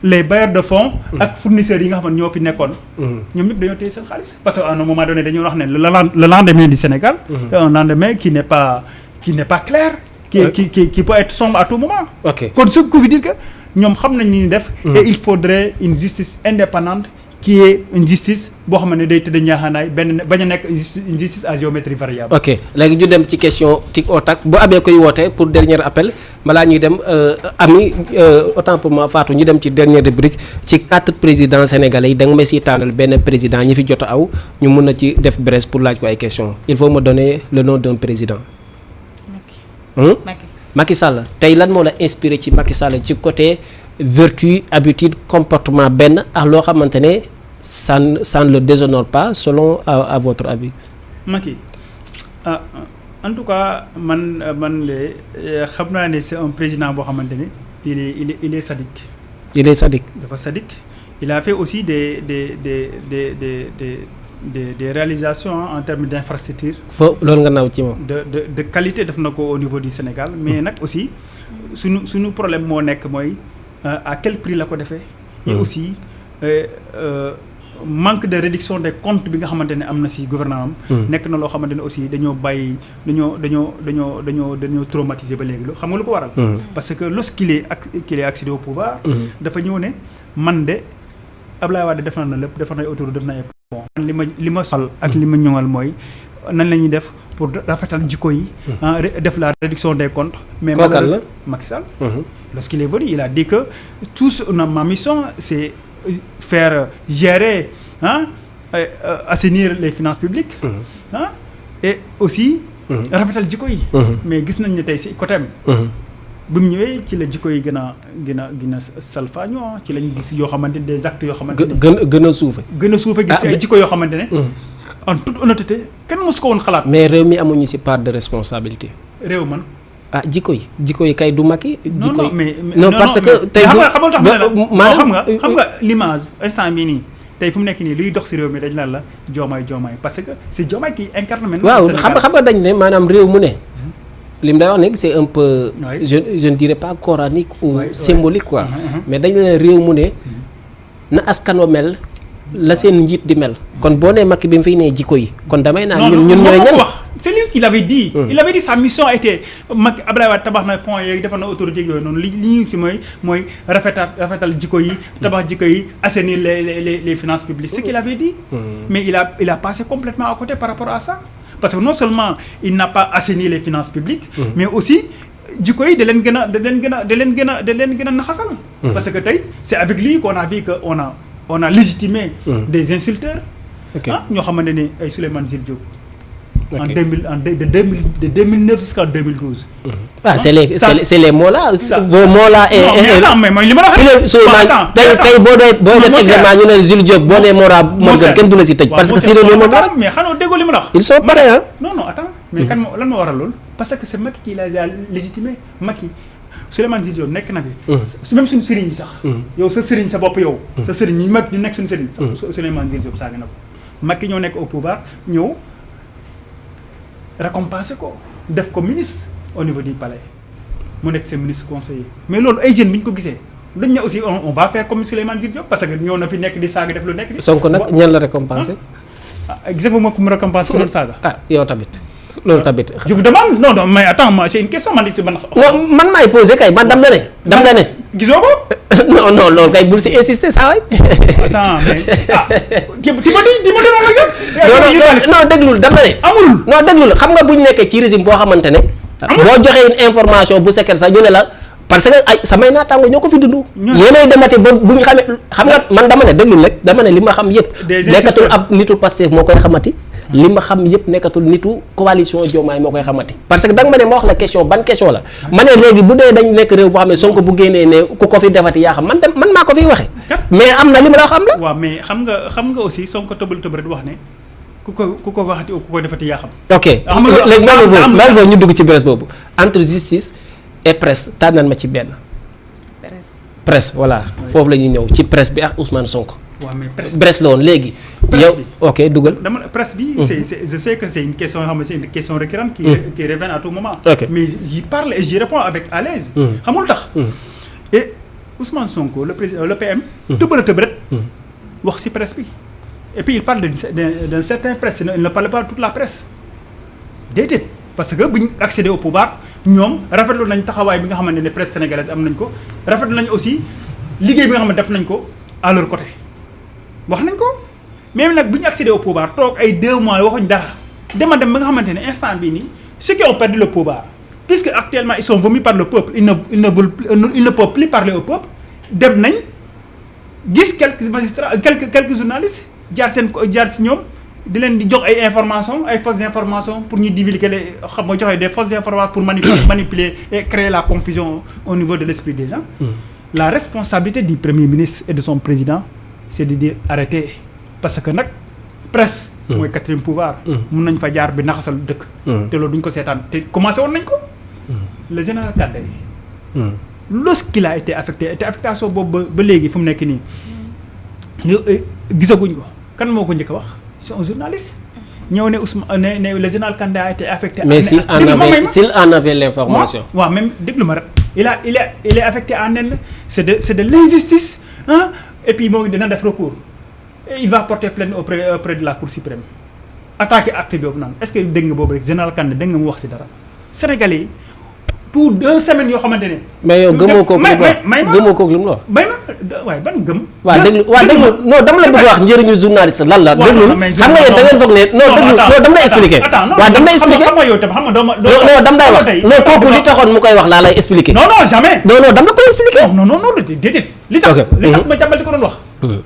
[SPEAKER 3] les bailleurs de fonds ak fournisseurs yi nga xam ne ñoo fi nekkoon ñoom ñëpp dañoo téye seen xaalis parce que à un moment donné dañoo wax ne le lendemain du Sénégal un lendemain qui n'est pas clair qui peut être sombre à tout moment kon ce qui veut dire que ñoom xam nañ ni def et il faudrait une justice indépendante qui est une justice boo xam ne day tëdd ñaaxaanaay bañ a nekk une justice à géométrie variable.
[SPEAKER 1] ok léegi ñu dem ci question tic au tac bu amee koy woote pour dernier appel balaa ñuy dem autant pour moi Fatou ñu dem ci dernière rubrique ci 4 présidents sénégalais yi da nga ma siy tànnal benn président ñi fi jot a aw ñu mun na ci def brèche pour laaj ko ay questions il faut me donner le nom d'un président. Macky Sall tey lan moo la inspiré ci Macky Sall ci côté vertu habitude comportement benn ak loo xamante ne. ça ne le déshonore pas selon à votre avis.
[SPEAKER 3] Macky en tout cas man xam naa ne c'est un président boo xamante ne il est sadique.
[SPEAKER 1] il est sadique.
[SPEAKER 3] dafa sadique il a fait aussi des réalisations en termes d'infrastructure.
[SPEAKER 1] fo loolu nga naaw ci moom.
[SPEAKER 3] de qualité def na ko au niveau du Sénégal mais nag aussi suñu problème moo nekk mooy à quel prix la ko defee. et aussi manque de réduction des comptes bi nga xamante ne am na ci gouvernement am. nekk na loo xamante ne aussi dañoo traumatisé ba léegi xam nga lu ko waral. parce que lorsqu'il est accédé au pouvoir. dafa ñëw ne man de Abdoulaye Wade def na lépp def na ay autoroute def na ay pont. li ma sol ak li ma ñoŋal mooy nan la ñuy def pour rafetal jikko yi. def la réduction des comptes. mais Macky Sall. Lorsqu'il est venu, il a dit que ma mission, c'est faire gérer, assainir les finances publiques, et aussi rafetal jikko yi. Mais gis nañ ne tey si côté am. bu mu ñëwee ci la jikko yi gën a salfaañoo ci lañ gis yoo xamante ne des actes yoo xamante ne.
[SPEAKER 1] gën a suufe.
[SPEAKER 3] gën a suufe gis ay jikko yoo xamante ne. en toute honnêteté kenn mosu ko woon xalaat.
[SPEAKER 1] mais réew mi amuñu si part de responsabilité.
[SPEAKER 3] réew man.
[SPEAKER 1] jikko yi kay du Macky.
[SPEAKER 3] jikko yi
[SPEAKER 1] mais non parce que tey
[SPEAKER 3] xam nga l'image instant bii nii tey fu mu nekk nii luy dox si réew mi dañ naan la Diomaye parce que c'est Diomaye qui incarne maintenant.
[SPEAKER 1] waaw xam nga dañ ne maanaam réew mu ne. li mu day wax léegi c'est un peu. je ne dirais pas coranique ou symbolique quoi. mais dañ ne réew mu ne na askan wa mel la seen njiit di mel. kon boo nee Macky bi mu fiy nee jikko yi kon damay naan ñun ñooy ñan.
[SPEAKER 3] c'est lui qui l'avait dit. il avait dit sa mission était Macky Abdoulaye Wade tabax na pont yooyu defar na autorité yooyu noonu li ñu ci mooy rafetal jikko yi tabax jikko yi assainir les finances publiques c'est ce qu'il avait dit. mais il a passé complètement à côté par rapport à ça parce que non seulement il n'a pas assaini les finances publiques. mais aussi jikko yi da leen gën a naxasal. parce que tey c'est avec lui qu'on a vu que on a légitimé des insulteurs. ñoo xamante ne ay Souleymane Jules Diop. de 2009 jusqu'en 2012.
[SPEAKER 1] c'est les mots là. vos mots là.
[SPEAKER 3] non mais mooy li ma la wax.
[SPEAKER 1] tey boo def examen ñu ne Jules Diop boo nee Mora moo gën kenn du la si tëj. parce que si réew mi moo gën
[SPEAKER 3] mais xanaa déggoo li ma la wax.
[SPEAKER 1] ils sont pareils hein.
[SPEAKER 3] non attends mais kan lan moo waral loolu. parce que c'est Macky qui l'a légitimé Macky Souleymane Jules Diop nekk na fi. même suñu sëriñ yi sax. yow sa sëriñ sa bopp yow. sa sëriñ ñu mag ñu nekk suñu sëriñ. Souleymane Jules Diop saaga na ko. Macky ñoo nekk au pouvoir ñëw récompenser ko def ko ministre au niveau du palais mu nekk seen ministre conseiller mais loolu ay jeunes bi ñu ko gisee dañ ne aussi on va faire comme Souleymane Jules Diop parce que ñoo na fi nekk di saaga def lu nekk.
[SPEAKER 1] Sonko nag ñan la récompenser.
[SPEAKER 3] exactement ku mu récompenser ku doon saaga.
[SPEAKER 1] yow tamit. loolu tamit.
[SPEAKER 3] je vous demande non mais attends c'est une question man
[SPEAKER 1] man maay posé kay man dam la ne.
[SPEAKER 3] gisoo ko.
[SPEAKER 1] non loolu kay bul si insister saa waay.
[SPEAKER 3] attends mais
[SPEAKER 1] non déglul dam la ne.
[SPEAKER 3] amul
[SPEAKER 1] non déglul xam nga bu ñu nekkee ci régime boo xamante ne. boo joxee une information bu secret sax ñu ne la parce que ay samay naataango ñoo ko fi dund. yéenay demati ba bu ñu xamee xam nga man dama ne déglul rek dama ne li ma xam yëpp. nekkatul ab nitu Pastef moo koy xamati. li ma xam yëpp nekkatul nitu coalition Diomaye moo koy xamati parce que danga ma ne ma wax la question ban question la ma ne léegi bu dee dañ nekk réew boo xam ne Sonko bu génnee ne ku ko fi defati yaa xam man maa ko fiy waxe mais am na li ma la xam la.
[SPEAKER 3] waaw mais xam nga aussi Sonko tëbal rek wax ne ku ko waxati ku ko defati yaa xam.
[SPEAKER 1] ok léegi loolu ñu dugg ci presse boobu entre justice et presse tànnal ma ci benn. presse voilà foofu la ñuy ñëw ci presse bi ak Ousmane Sonko.
[SPEAKER 3] waaw mais
[SPEAKER 1] presse la woon léegi. yow ok dugal.
[SPEAKER 3] dama presse bi. je sais que c'est une question yoo xam ne c'est une question récurrente. qui revient à tout moment.
[SPEAKER 1] ok
[SPEAKER 3] mais j'y parle et j'y réponds avec à l'aise. xamul tax. et Ousmane Sonko le président le PM. tëb rek wax ci presse bi. et puis il parle d'un certain presse il ne parle pas de toute la presse déedéet parce que bu ñu accéder au pouvoir ñoom rafetlu nañ taxawaay bi nga xamante ne presse sénégalaise am nañ ko rafetlu nañ aussi liggéey bi nga xam ne def nañ ko à leur côté wax nañ ko même nag bu ñu accéder au pouvoir toog ay 2 mois waxuñ dara dem ba nga xamante ne instant bii nii ceux qui ont perdu le pouvoir puisque actuellement ils sont vomis par le peuple ils ne peuvent plus parler au peuple dem nañ gis quelques magistrats quelques journalistes jaar si ñoom di leen di jox ay informations ay fausses informations pour ñu divulguer les xam nga joxe des fausses informations pour manipuler et créer la confusion au niveau de l'esprit des gens. La responsabilité du Premier ministre et de son président c'est de dire arrêtez parce que nag presse. mooy 4e pouvoir. mun nañ fa jaar bi naxasal dëkk. te loolu duñ ko seetaan te commencé woon nañ ko. le général Kandé. lorsqu'il a été affecté affectation boobu ba léegi fu mu nekk nii gisaguñ ko kan moo ko njëkk a wax c'est un journaliste. ñëw ne Ousmane ne le général Kandé a été affecté.
[SPEAKER 1] mais s'il en avait l'information.
[SPEAKER 3] waaw même déglu ma rek il est affecté en Inde c'est de l'injustice ah et puis moo ngi dina def recours et il va porter plainte auprès de la Cour suprême attaqué acte boobu naan est-ce que dégg nga boobu rek général Kandé dégg nga mu wax si dara Sénégalais yi pour 2 semaines yoo xamante ne.
[SPEAKER 1] mais yow gëmoo kooku lu mu wax gëmoo kooku lu mu wax.
[SPEAKER 3] may ma waaye ban gëm.
[SPEAKER 1] waaw déglu non dama la bëgg wax njëriñu journaliste lan la. déglu xam nga yéen da ngeen foog ne non déglu non dama lay expliquer. waaw dama lay expliquer
[SPEAKER 3] xam nga yow tam xam nga doo ma.
[SPEAKER 1] non dama lay wax non kooku li taxoon mu koy wax laa lay expliquer.
[SPEAKER 3] non jamais.
[SPEAKER 1] non dama la koy expliquer.
[SPEAKER 3] non déedéet. li tax ma jàmbal di ko doon wax.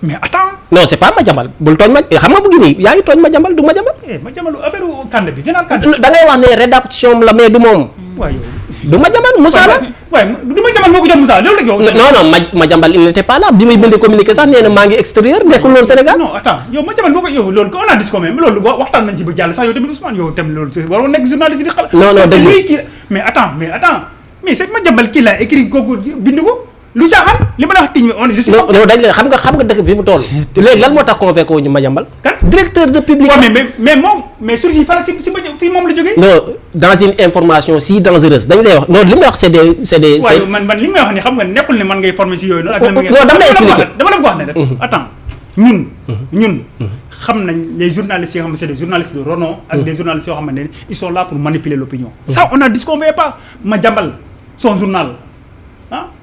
[SPEAKER 3] mais attends.
[SPEAKER 1] non c'est pas ma jàmbal bul tooñ ma xam nga bu ngi nii yaa ngi tooñ ma jàmbal du ma jàmbal.
[SPEAKER 3] ma jàmbal affaire Kandé bi général Kandé.
[SPEAKER 1] da ngay wax ne rédaction la mais du moom.
[SPEAKER 3] waaw yow.
[SPEAKER 1] du ma jàmbal Moussa la.
[SPEAKER 3] waaye du ma jàmbal moo ko jox Moussa loolu la yow.
[SPEAKER 1] non ma jàmbal il n'était pas là bi muy bind communiqué sax nee na maa ngi extérieur nekkul loolu Sénégal.
[SPEAKER 3] non attends yow ma jàmbal moo ko yow loolu on a dit quand même loolu waxtaan nañ ci ba jàll sax yow tamit Ousmane yow tamit loolu waroon nekk journaliste di xalaat.
[SPEAKER 1] non dëgg
[SPEAKER 3] mais attends mais c'est ma jàmbal kii la écrit kooku bind ko lu caaxaan li ma la wax tiñ on je suis.
[SPEAKER 1] non dañ leen xam nga dëkk fi mu toll. léegi lan moo tax convoqué ko ñu ma jàmbal.
[SPEAKER 3] kan
[SPEAKER 1] directeur de public.
[SPEAKER 3] waaw mais moom mais source yi fan si moom la jógee.
[SPEAKER 1] non dans une information si dangereuse dañ lay wax non li may wax c'est des.
[SPEAKER 3] waaye man li may wax ni xam nga nekkul ne man ngay former si yooyu. ak
[SPEAKER 1] non dama lay expliquer
[SPEAKER 3] dama la ko wax ne rek. attends ñun xam nañ les journalistes yi nga xam ne c'est des journalistes de renom. ak des journalistes yoo xamante ne ils sont là pour manipuler l'opinion. ça on a dit qu'on veut pas ma jàmbal son journal.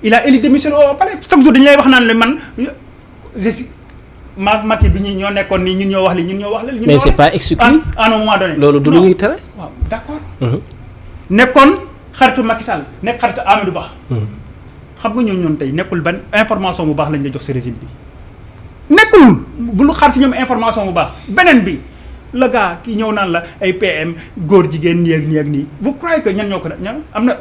[SPEAKER 3] il a élu démission au palais chaque jour dañu lay wax naan la man je suis Macky bi ñoo nekkoon nii ñun ñoo wax li
[SPEAKER 1] mais c'est pas exclu
[SPEAKER 3] à un moment donné.
[SPEAKER 1] loolu du lu ñuy tere.
[SPEAKER 3] waaw d'accord. nekkoon xaritu Macky Sall nekk xaritu Amadou Ba. xam nga ñoom tey nekkul ban information bu baax lañ la jox ci régime bi. nekkul bu lu xaar ci ñoom information bu baax beneen bi le gars ki ñëw naan la ay PM góor jigéen nii ak nii vous croyez que ñan ñoo ko ñan am na.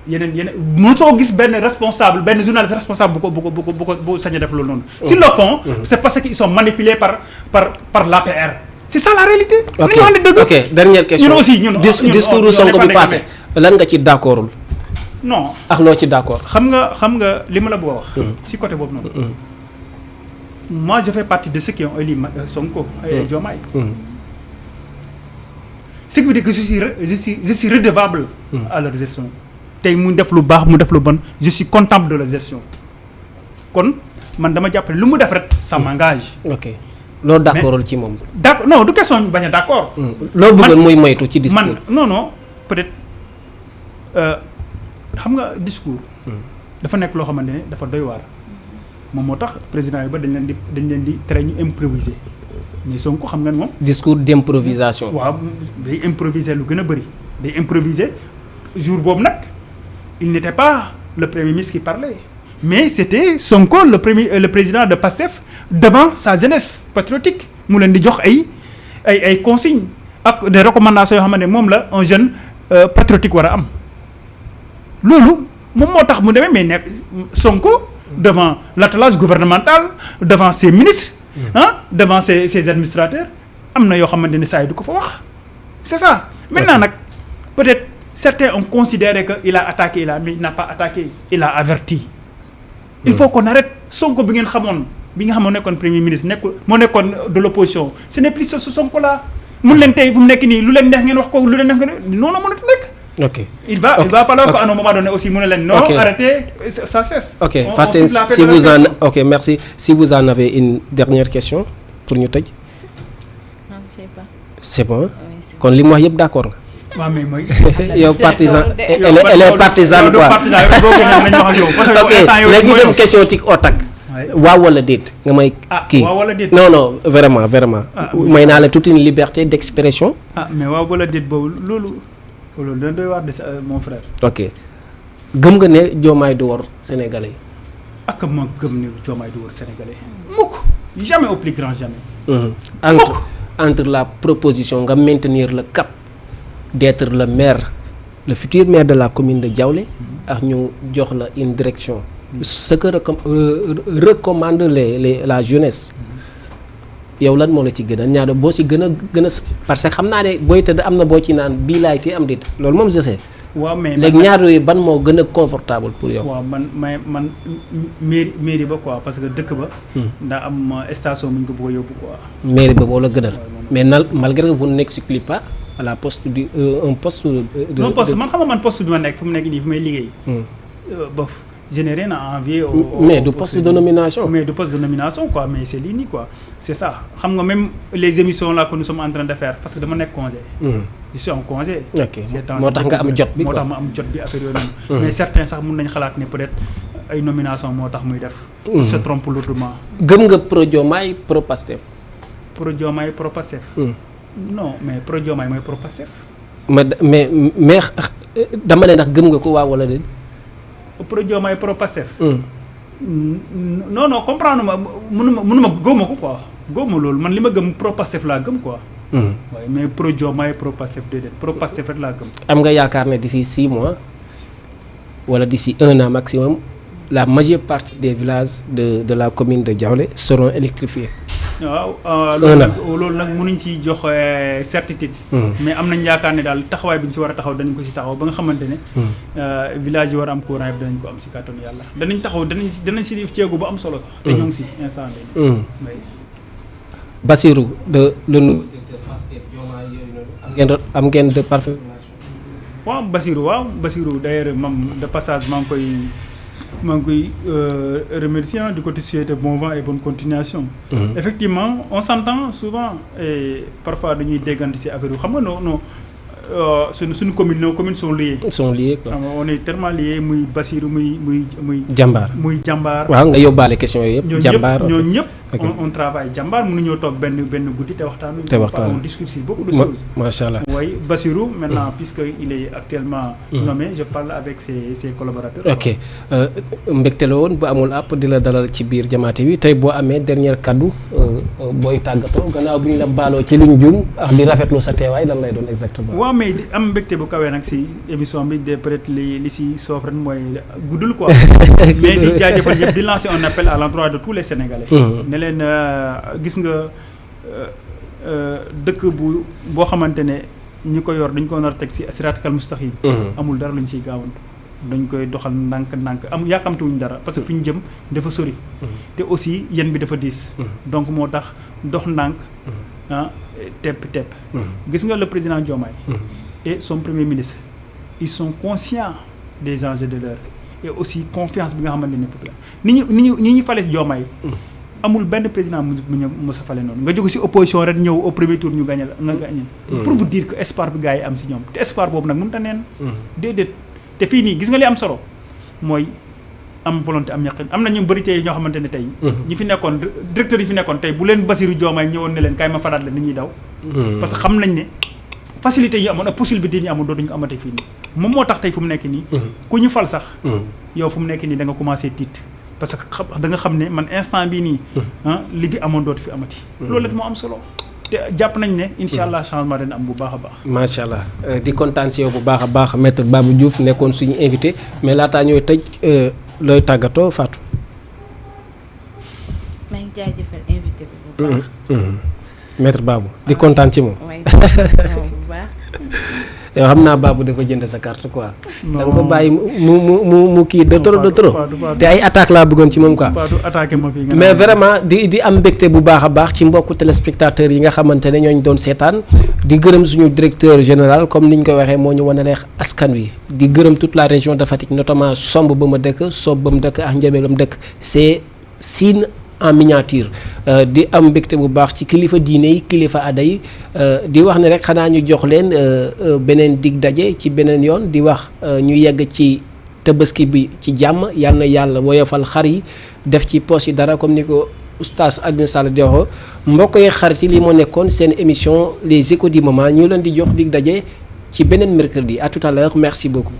[SPEAKER 3] yeneen mosoo gis benn responsable benn journaliste responsable bu sañ a def loolu noonu. S'ils le font. c'est parce qu'ils sont manipulés par l'APR. c'est ça la réalité.
[SPEAKER 1] ok dernière question.
[SPEAKER 3] ñun aussi
[SPEAKER 1] discours Sonko bi passé lan nga ci d'accordul.
[SPEAKER 3] non
[SPEAKER 1] ak loo ci d'accord.
[SPEAKER 3] xam nga li ma la bëgg a wax. ci côté boobu noonu. moi je fais partie de ceux qui ont élu Sonko et Diomaye. ce qui veut dire que je suis redevable à leur gestion. tey mu def lu baax mu def lu bon je suis comptable de la gestion kon man dama jàpp ne lu mu def rek ça m'engage.
[SPEAKER 1] ok loolu d'accordul ci moom.
[SPEAKER 3] d'accord non du question bañ a d'accord.
[SPEAKER 1] loolu bëggoon muy moytu ci discours.
[SPEAKER 3] man non peut-être xam nga discours. dafa nekk loo xamante ne dafa doy waar. moom moo tax président yi ba dañ leen di tere ñu improviser mais Sonko xam nga moom.
[SPEAKER 1] discours d'improvisation.
[SPEAKER 3] waaw day improviser lu gën a bari day improviser jour boobu nag. il n'était pas le premier ministre qui parlait mais c'était Sonko le président de PASTEF devant sa jeunesse patriotique mu leen di jox ay consignes ak des recommandations yoo xamante ne moom la un jeune patriotique war a am loolu moom moo tax mu demee mais nekk Sonko devant l'attelage gouvernemental devant ses ministres devant ses administrateurs am na yoo xamante ne saa yi du ko fa wax c'est ça maintenant nag peut-être certains ont considéré qu'il a attaqué mais il n'a pas attaqué il a averti. il faut qu'on arrête Sonko bi nga xamoon nekkoon premier ministre moo nekkoon de l'opposition ce n'est plus ce Sonko là mun leen tey fu mu nekk nii lu leen neex ngeen wax ko lu leen neex ngeen non mënatu nekk.
[SPEAKER 1] ok
[SPEAKER 3] il va falloir qu'à un moment donné aussi mu ne leen non arrêtez ça cesse.
[SPEAKER 1] ok parce que merci si vous en avez une dernière question pour ñu tëj.
[SPEAKER 2] non je sais pas.
[SPEAKER 1] c'est bon kon li mu wax yëpp d'accord nga.
[SPEAKER 3] waaw mais mooy.
[SPEAKER 1] yow partisan elle est partisane quoi. ok léegi ñu dem question tic au tac. waaw wala déet nga may. kii
[SPEAKER 3] waaw wala déet.
[SPEAKER 1] non vraiment. may naa la toute une liberté d'expression.
[SPEAKER 3] mais waaw wala déet boobu loolu dañ doy waar de mon frère.
[SPEAKER 1] ok gëm nga ne Diomaye du wor sénégalais.
[SPEAKER 3] ak ma gëm ne Diomaye du wor sénégalais. mukk jamais au plus grand jamais.
[SPEAKER 1] entre la proposition nga maintenir le cap. d'être le maire le futur maire de la commune de Diaoulé ak ñu jox la une direction ce que recommande la jeunesse yow lan moo la ci gën a ñaar boo ci gën a parce que xam naa ne booy tëdd am na boo ci naan bii laay te am déet loolu moom je sais.
[SPEAKER 3] waaw mais
[SPEAKER 1] léegi ñaar yooyu ban moo gën a confortable pour yow.
[SPEAKER 3] waaw man mairie ba quoi parce que dëkk ba. ndaa am station bu ñu ko bëgg a yóbbu quoi.
[SPEAKER 1] mairie ba boo la gënal mais malgré que vous n'excluez pas à la poste un poste.
[SPEAKER 3] non poste man xam nga man poste bi ma nekk fu mu nekk nii fu may liggéey. bof je n'ai rien à envier
[SPEAKER 1] mais du poste de nomination.
[SPEAKER 3] Mais du poste de nomination quoi, mais c'est lii quoi, c'est ça. Xam nga même les émissions là que nous sommes en train de faire parce que dama nekk congé. Je suis en congé.
[SPEAKER 1] ok moo tax nga am jot bi
[SPEAKER 3] moo tax ma am jot bi affaire yooyu noonu. Mais certains sax mën nañ xalaat ne peut-être ay nomination moo tax muy def. Il se trompe lourdement.
[SPEAKER 1] gëm nga pro Diomaye pro Pastef.
[SPEAKER 3] Pro Diomaye pro Pastef. Non mais pro Diomaye mooy pro Pastef.
[SPEAKER 1] mais dama ne ndax gëm nga ko waaw wala déet.
[SPEAKER 3] Pro Diomaye pro Pastef. non comprendre ma mënuma góoma ko quoi góoma loolu man li ma gëm pro Pastef laa gëm quoi. waaye mais pro Diomaye pro Pastef déedéet pro Pastef rek laa gëm.
[SPEAKER 1] am nga yaakaar ne d'ici 6 mois wala d'ici 1 an maximum la majeure partie des villages de la commune de Diaoulé seront électrifiés.
[SPEAKER 3] waaw loolu nag mënuñ ci jox certitude. mais am nañ yaakaar ne daal taxawaay bi ñu si war a taxaw danañ ko si taxaw ba nga xamante ne. village yi war a am courant yëpp danañ ko am si kàttanu yàlla danañ taxaw danañ si def ceegu bu am solo sax. te ñoo ngi si instant bi.
[SPEAKER 1] Bassirou de le nouveau directeur Pastef Diomaye yooyu noonu am ngeen de parfait.
[SPEAKER 3] waaw Bassirou d'ailleurs moom de passage maa ngi koy remercier di ko souhaiter bon vent et bonne continuation. Effectivement on s'entend souvent et parfois dañuy déggante ci affaire yu xam nga non suñu commune nos communes sont liées. Quoi. On est tellement liés muy Bassirou muy
[SPEAKER 1] Jambar.
[SPEAKER 3] Muy Jambar.
[SPEAKER 1] waaw nga yóbbaale question yooyu yëpp. Jambar
[SPEAKER 3] ñoo ñëpp on travaille Jambar mënuñoo toog benn guddi te waxtaan. On discute sur beaucoup de choses.
[SPEAKER 1] Macha Allah.
[SPEAKER 3] Oui, Bassirou maintenant puisque il est actuellement nommé je parle avec ses collaborateurs.
[SPEAKER 1] ok mbégte la woon bu amul àpp di la dalal ci biir Jamaati bi tey boo amee dernier kaddu booy tàggatoo gannaaw bi ñu la baaloo ci luñ juum ak di rafetlu sa teewaay lan lay doon exactement.
[SPEAKER 3] waaw mais di am mbégte bu kawee nag si émission bi de peut-être li si soof ren mooy guddul quoi. mais di jaajëfal yëpp di lancer un appel à l'endroit de tous les Sénégalais. ne leen gis nga dëkk boo xamante ne ñi ko yor dañ ko nar a teg si siraatal mustaqim amul dara luñ siy gaawantu dañ koy doxal ndànk yàkkamtuwuñ dara parce que fi ñu jëm dafa sori. te aussi yen bi dafa diis. donc moo tax dox ndànk tepp gis nga le président Diomaye et son premier ministre ils sont conscients des enjeux de l'heure et aussi confiance bi nga xamante ne populaire ni ñu fale Diomaye amul benn président mu sa fale noonu nga jóge ci opposition rek ñëw au premier tour ñu gagné la nga gagné pour vous dire que espoir bi gars yi am ci ñoom te espoir boobu nag mënut a neen déedéet te fii nii gis nga li am solo mooy am volonté am ñaqin am na ñu bëri tey ñoo xamante ne tey ñi fi nekkoon directeur yi fi nekkoon tey bu leen Bassirou Diomaye ñëwoon ne leen kaay ma fadaat la ni ñuy daw parce que xam nañ ne facilité yi amoon ak possibilité yi amoon dootuñu ko amate fii nii moom moo tax tey fu mu nekk nii ku ñu fal sax yow fu mu nekk nii da nga commencé tiit parce que da nga xam ne man instant bii nii li fi amoon dootu fi amati loolu la moo am solo te jàpp nañ ne incha allah changement dana am bu baax a baax.
[SPEAKER 1] macha allah di kontaan si yow bu baax a baax maître Babou Diouf nekkoon suñu invité mais laataa ñooy tëj looy tàggatoo Fatou.
[SPEAKER 2] maa ngi jaajëfal invité bi bu baax.
[SPEAKER 1] maître Babou di kontaan ci moom.
[SPEAKER 2] waaye bu baax.
[SPEAKER 1] yow xam naa Babou dafa jënd sa carte quoi. da nga ko bàyyi mu kii de trop te ay attaque laa bëggoon ci moom quoi. mais vraiment di am mbégte bu baax a baax ci mbokku téléspectateurs yi nga xamante ne ñooñu doon seetaan di gërëm suñu directeur général comme niñ ko waxee moo ñu wane leex askan wi di gërëm toute la région de Fatick notamment Somb ba ma dëkk Sob ba mu dëkk ak Ndiabé ba mu dëkk c'est Sine en miniature di am mbégte bu baax ci kilifa diine yi kilifa aada yi di wax ne rek xanaa ñu jox leen beneen dig daje ci beneen yoon di wax ñu yegg ci tabaski bi ci jàmm yal na yàlla woyofal xar yi def ci poche yi dara comme ni ko oustaz Alioune Sall di waxoo mbokk yi xarit yi lii moo nekkoon seen émission les échos du moment ñu leen di jox dig daje ci beneen mercredi à tout à l'heure merci beaucoup.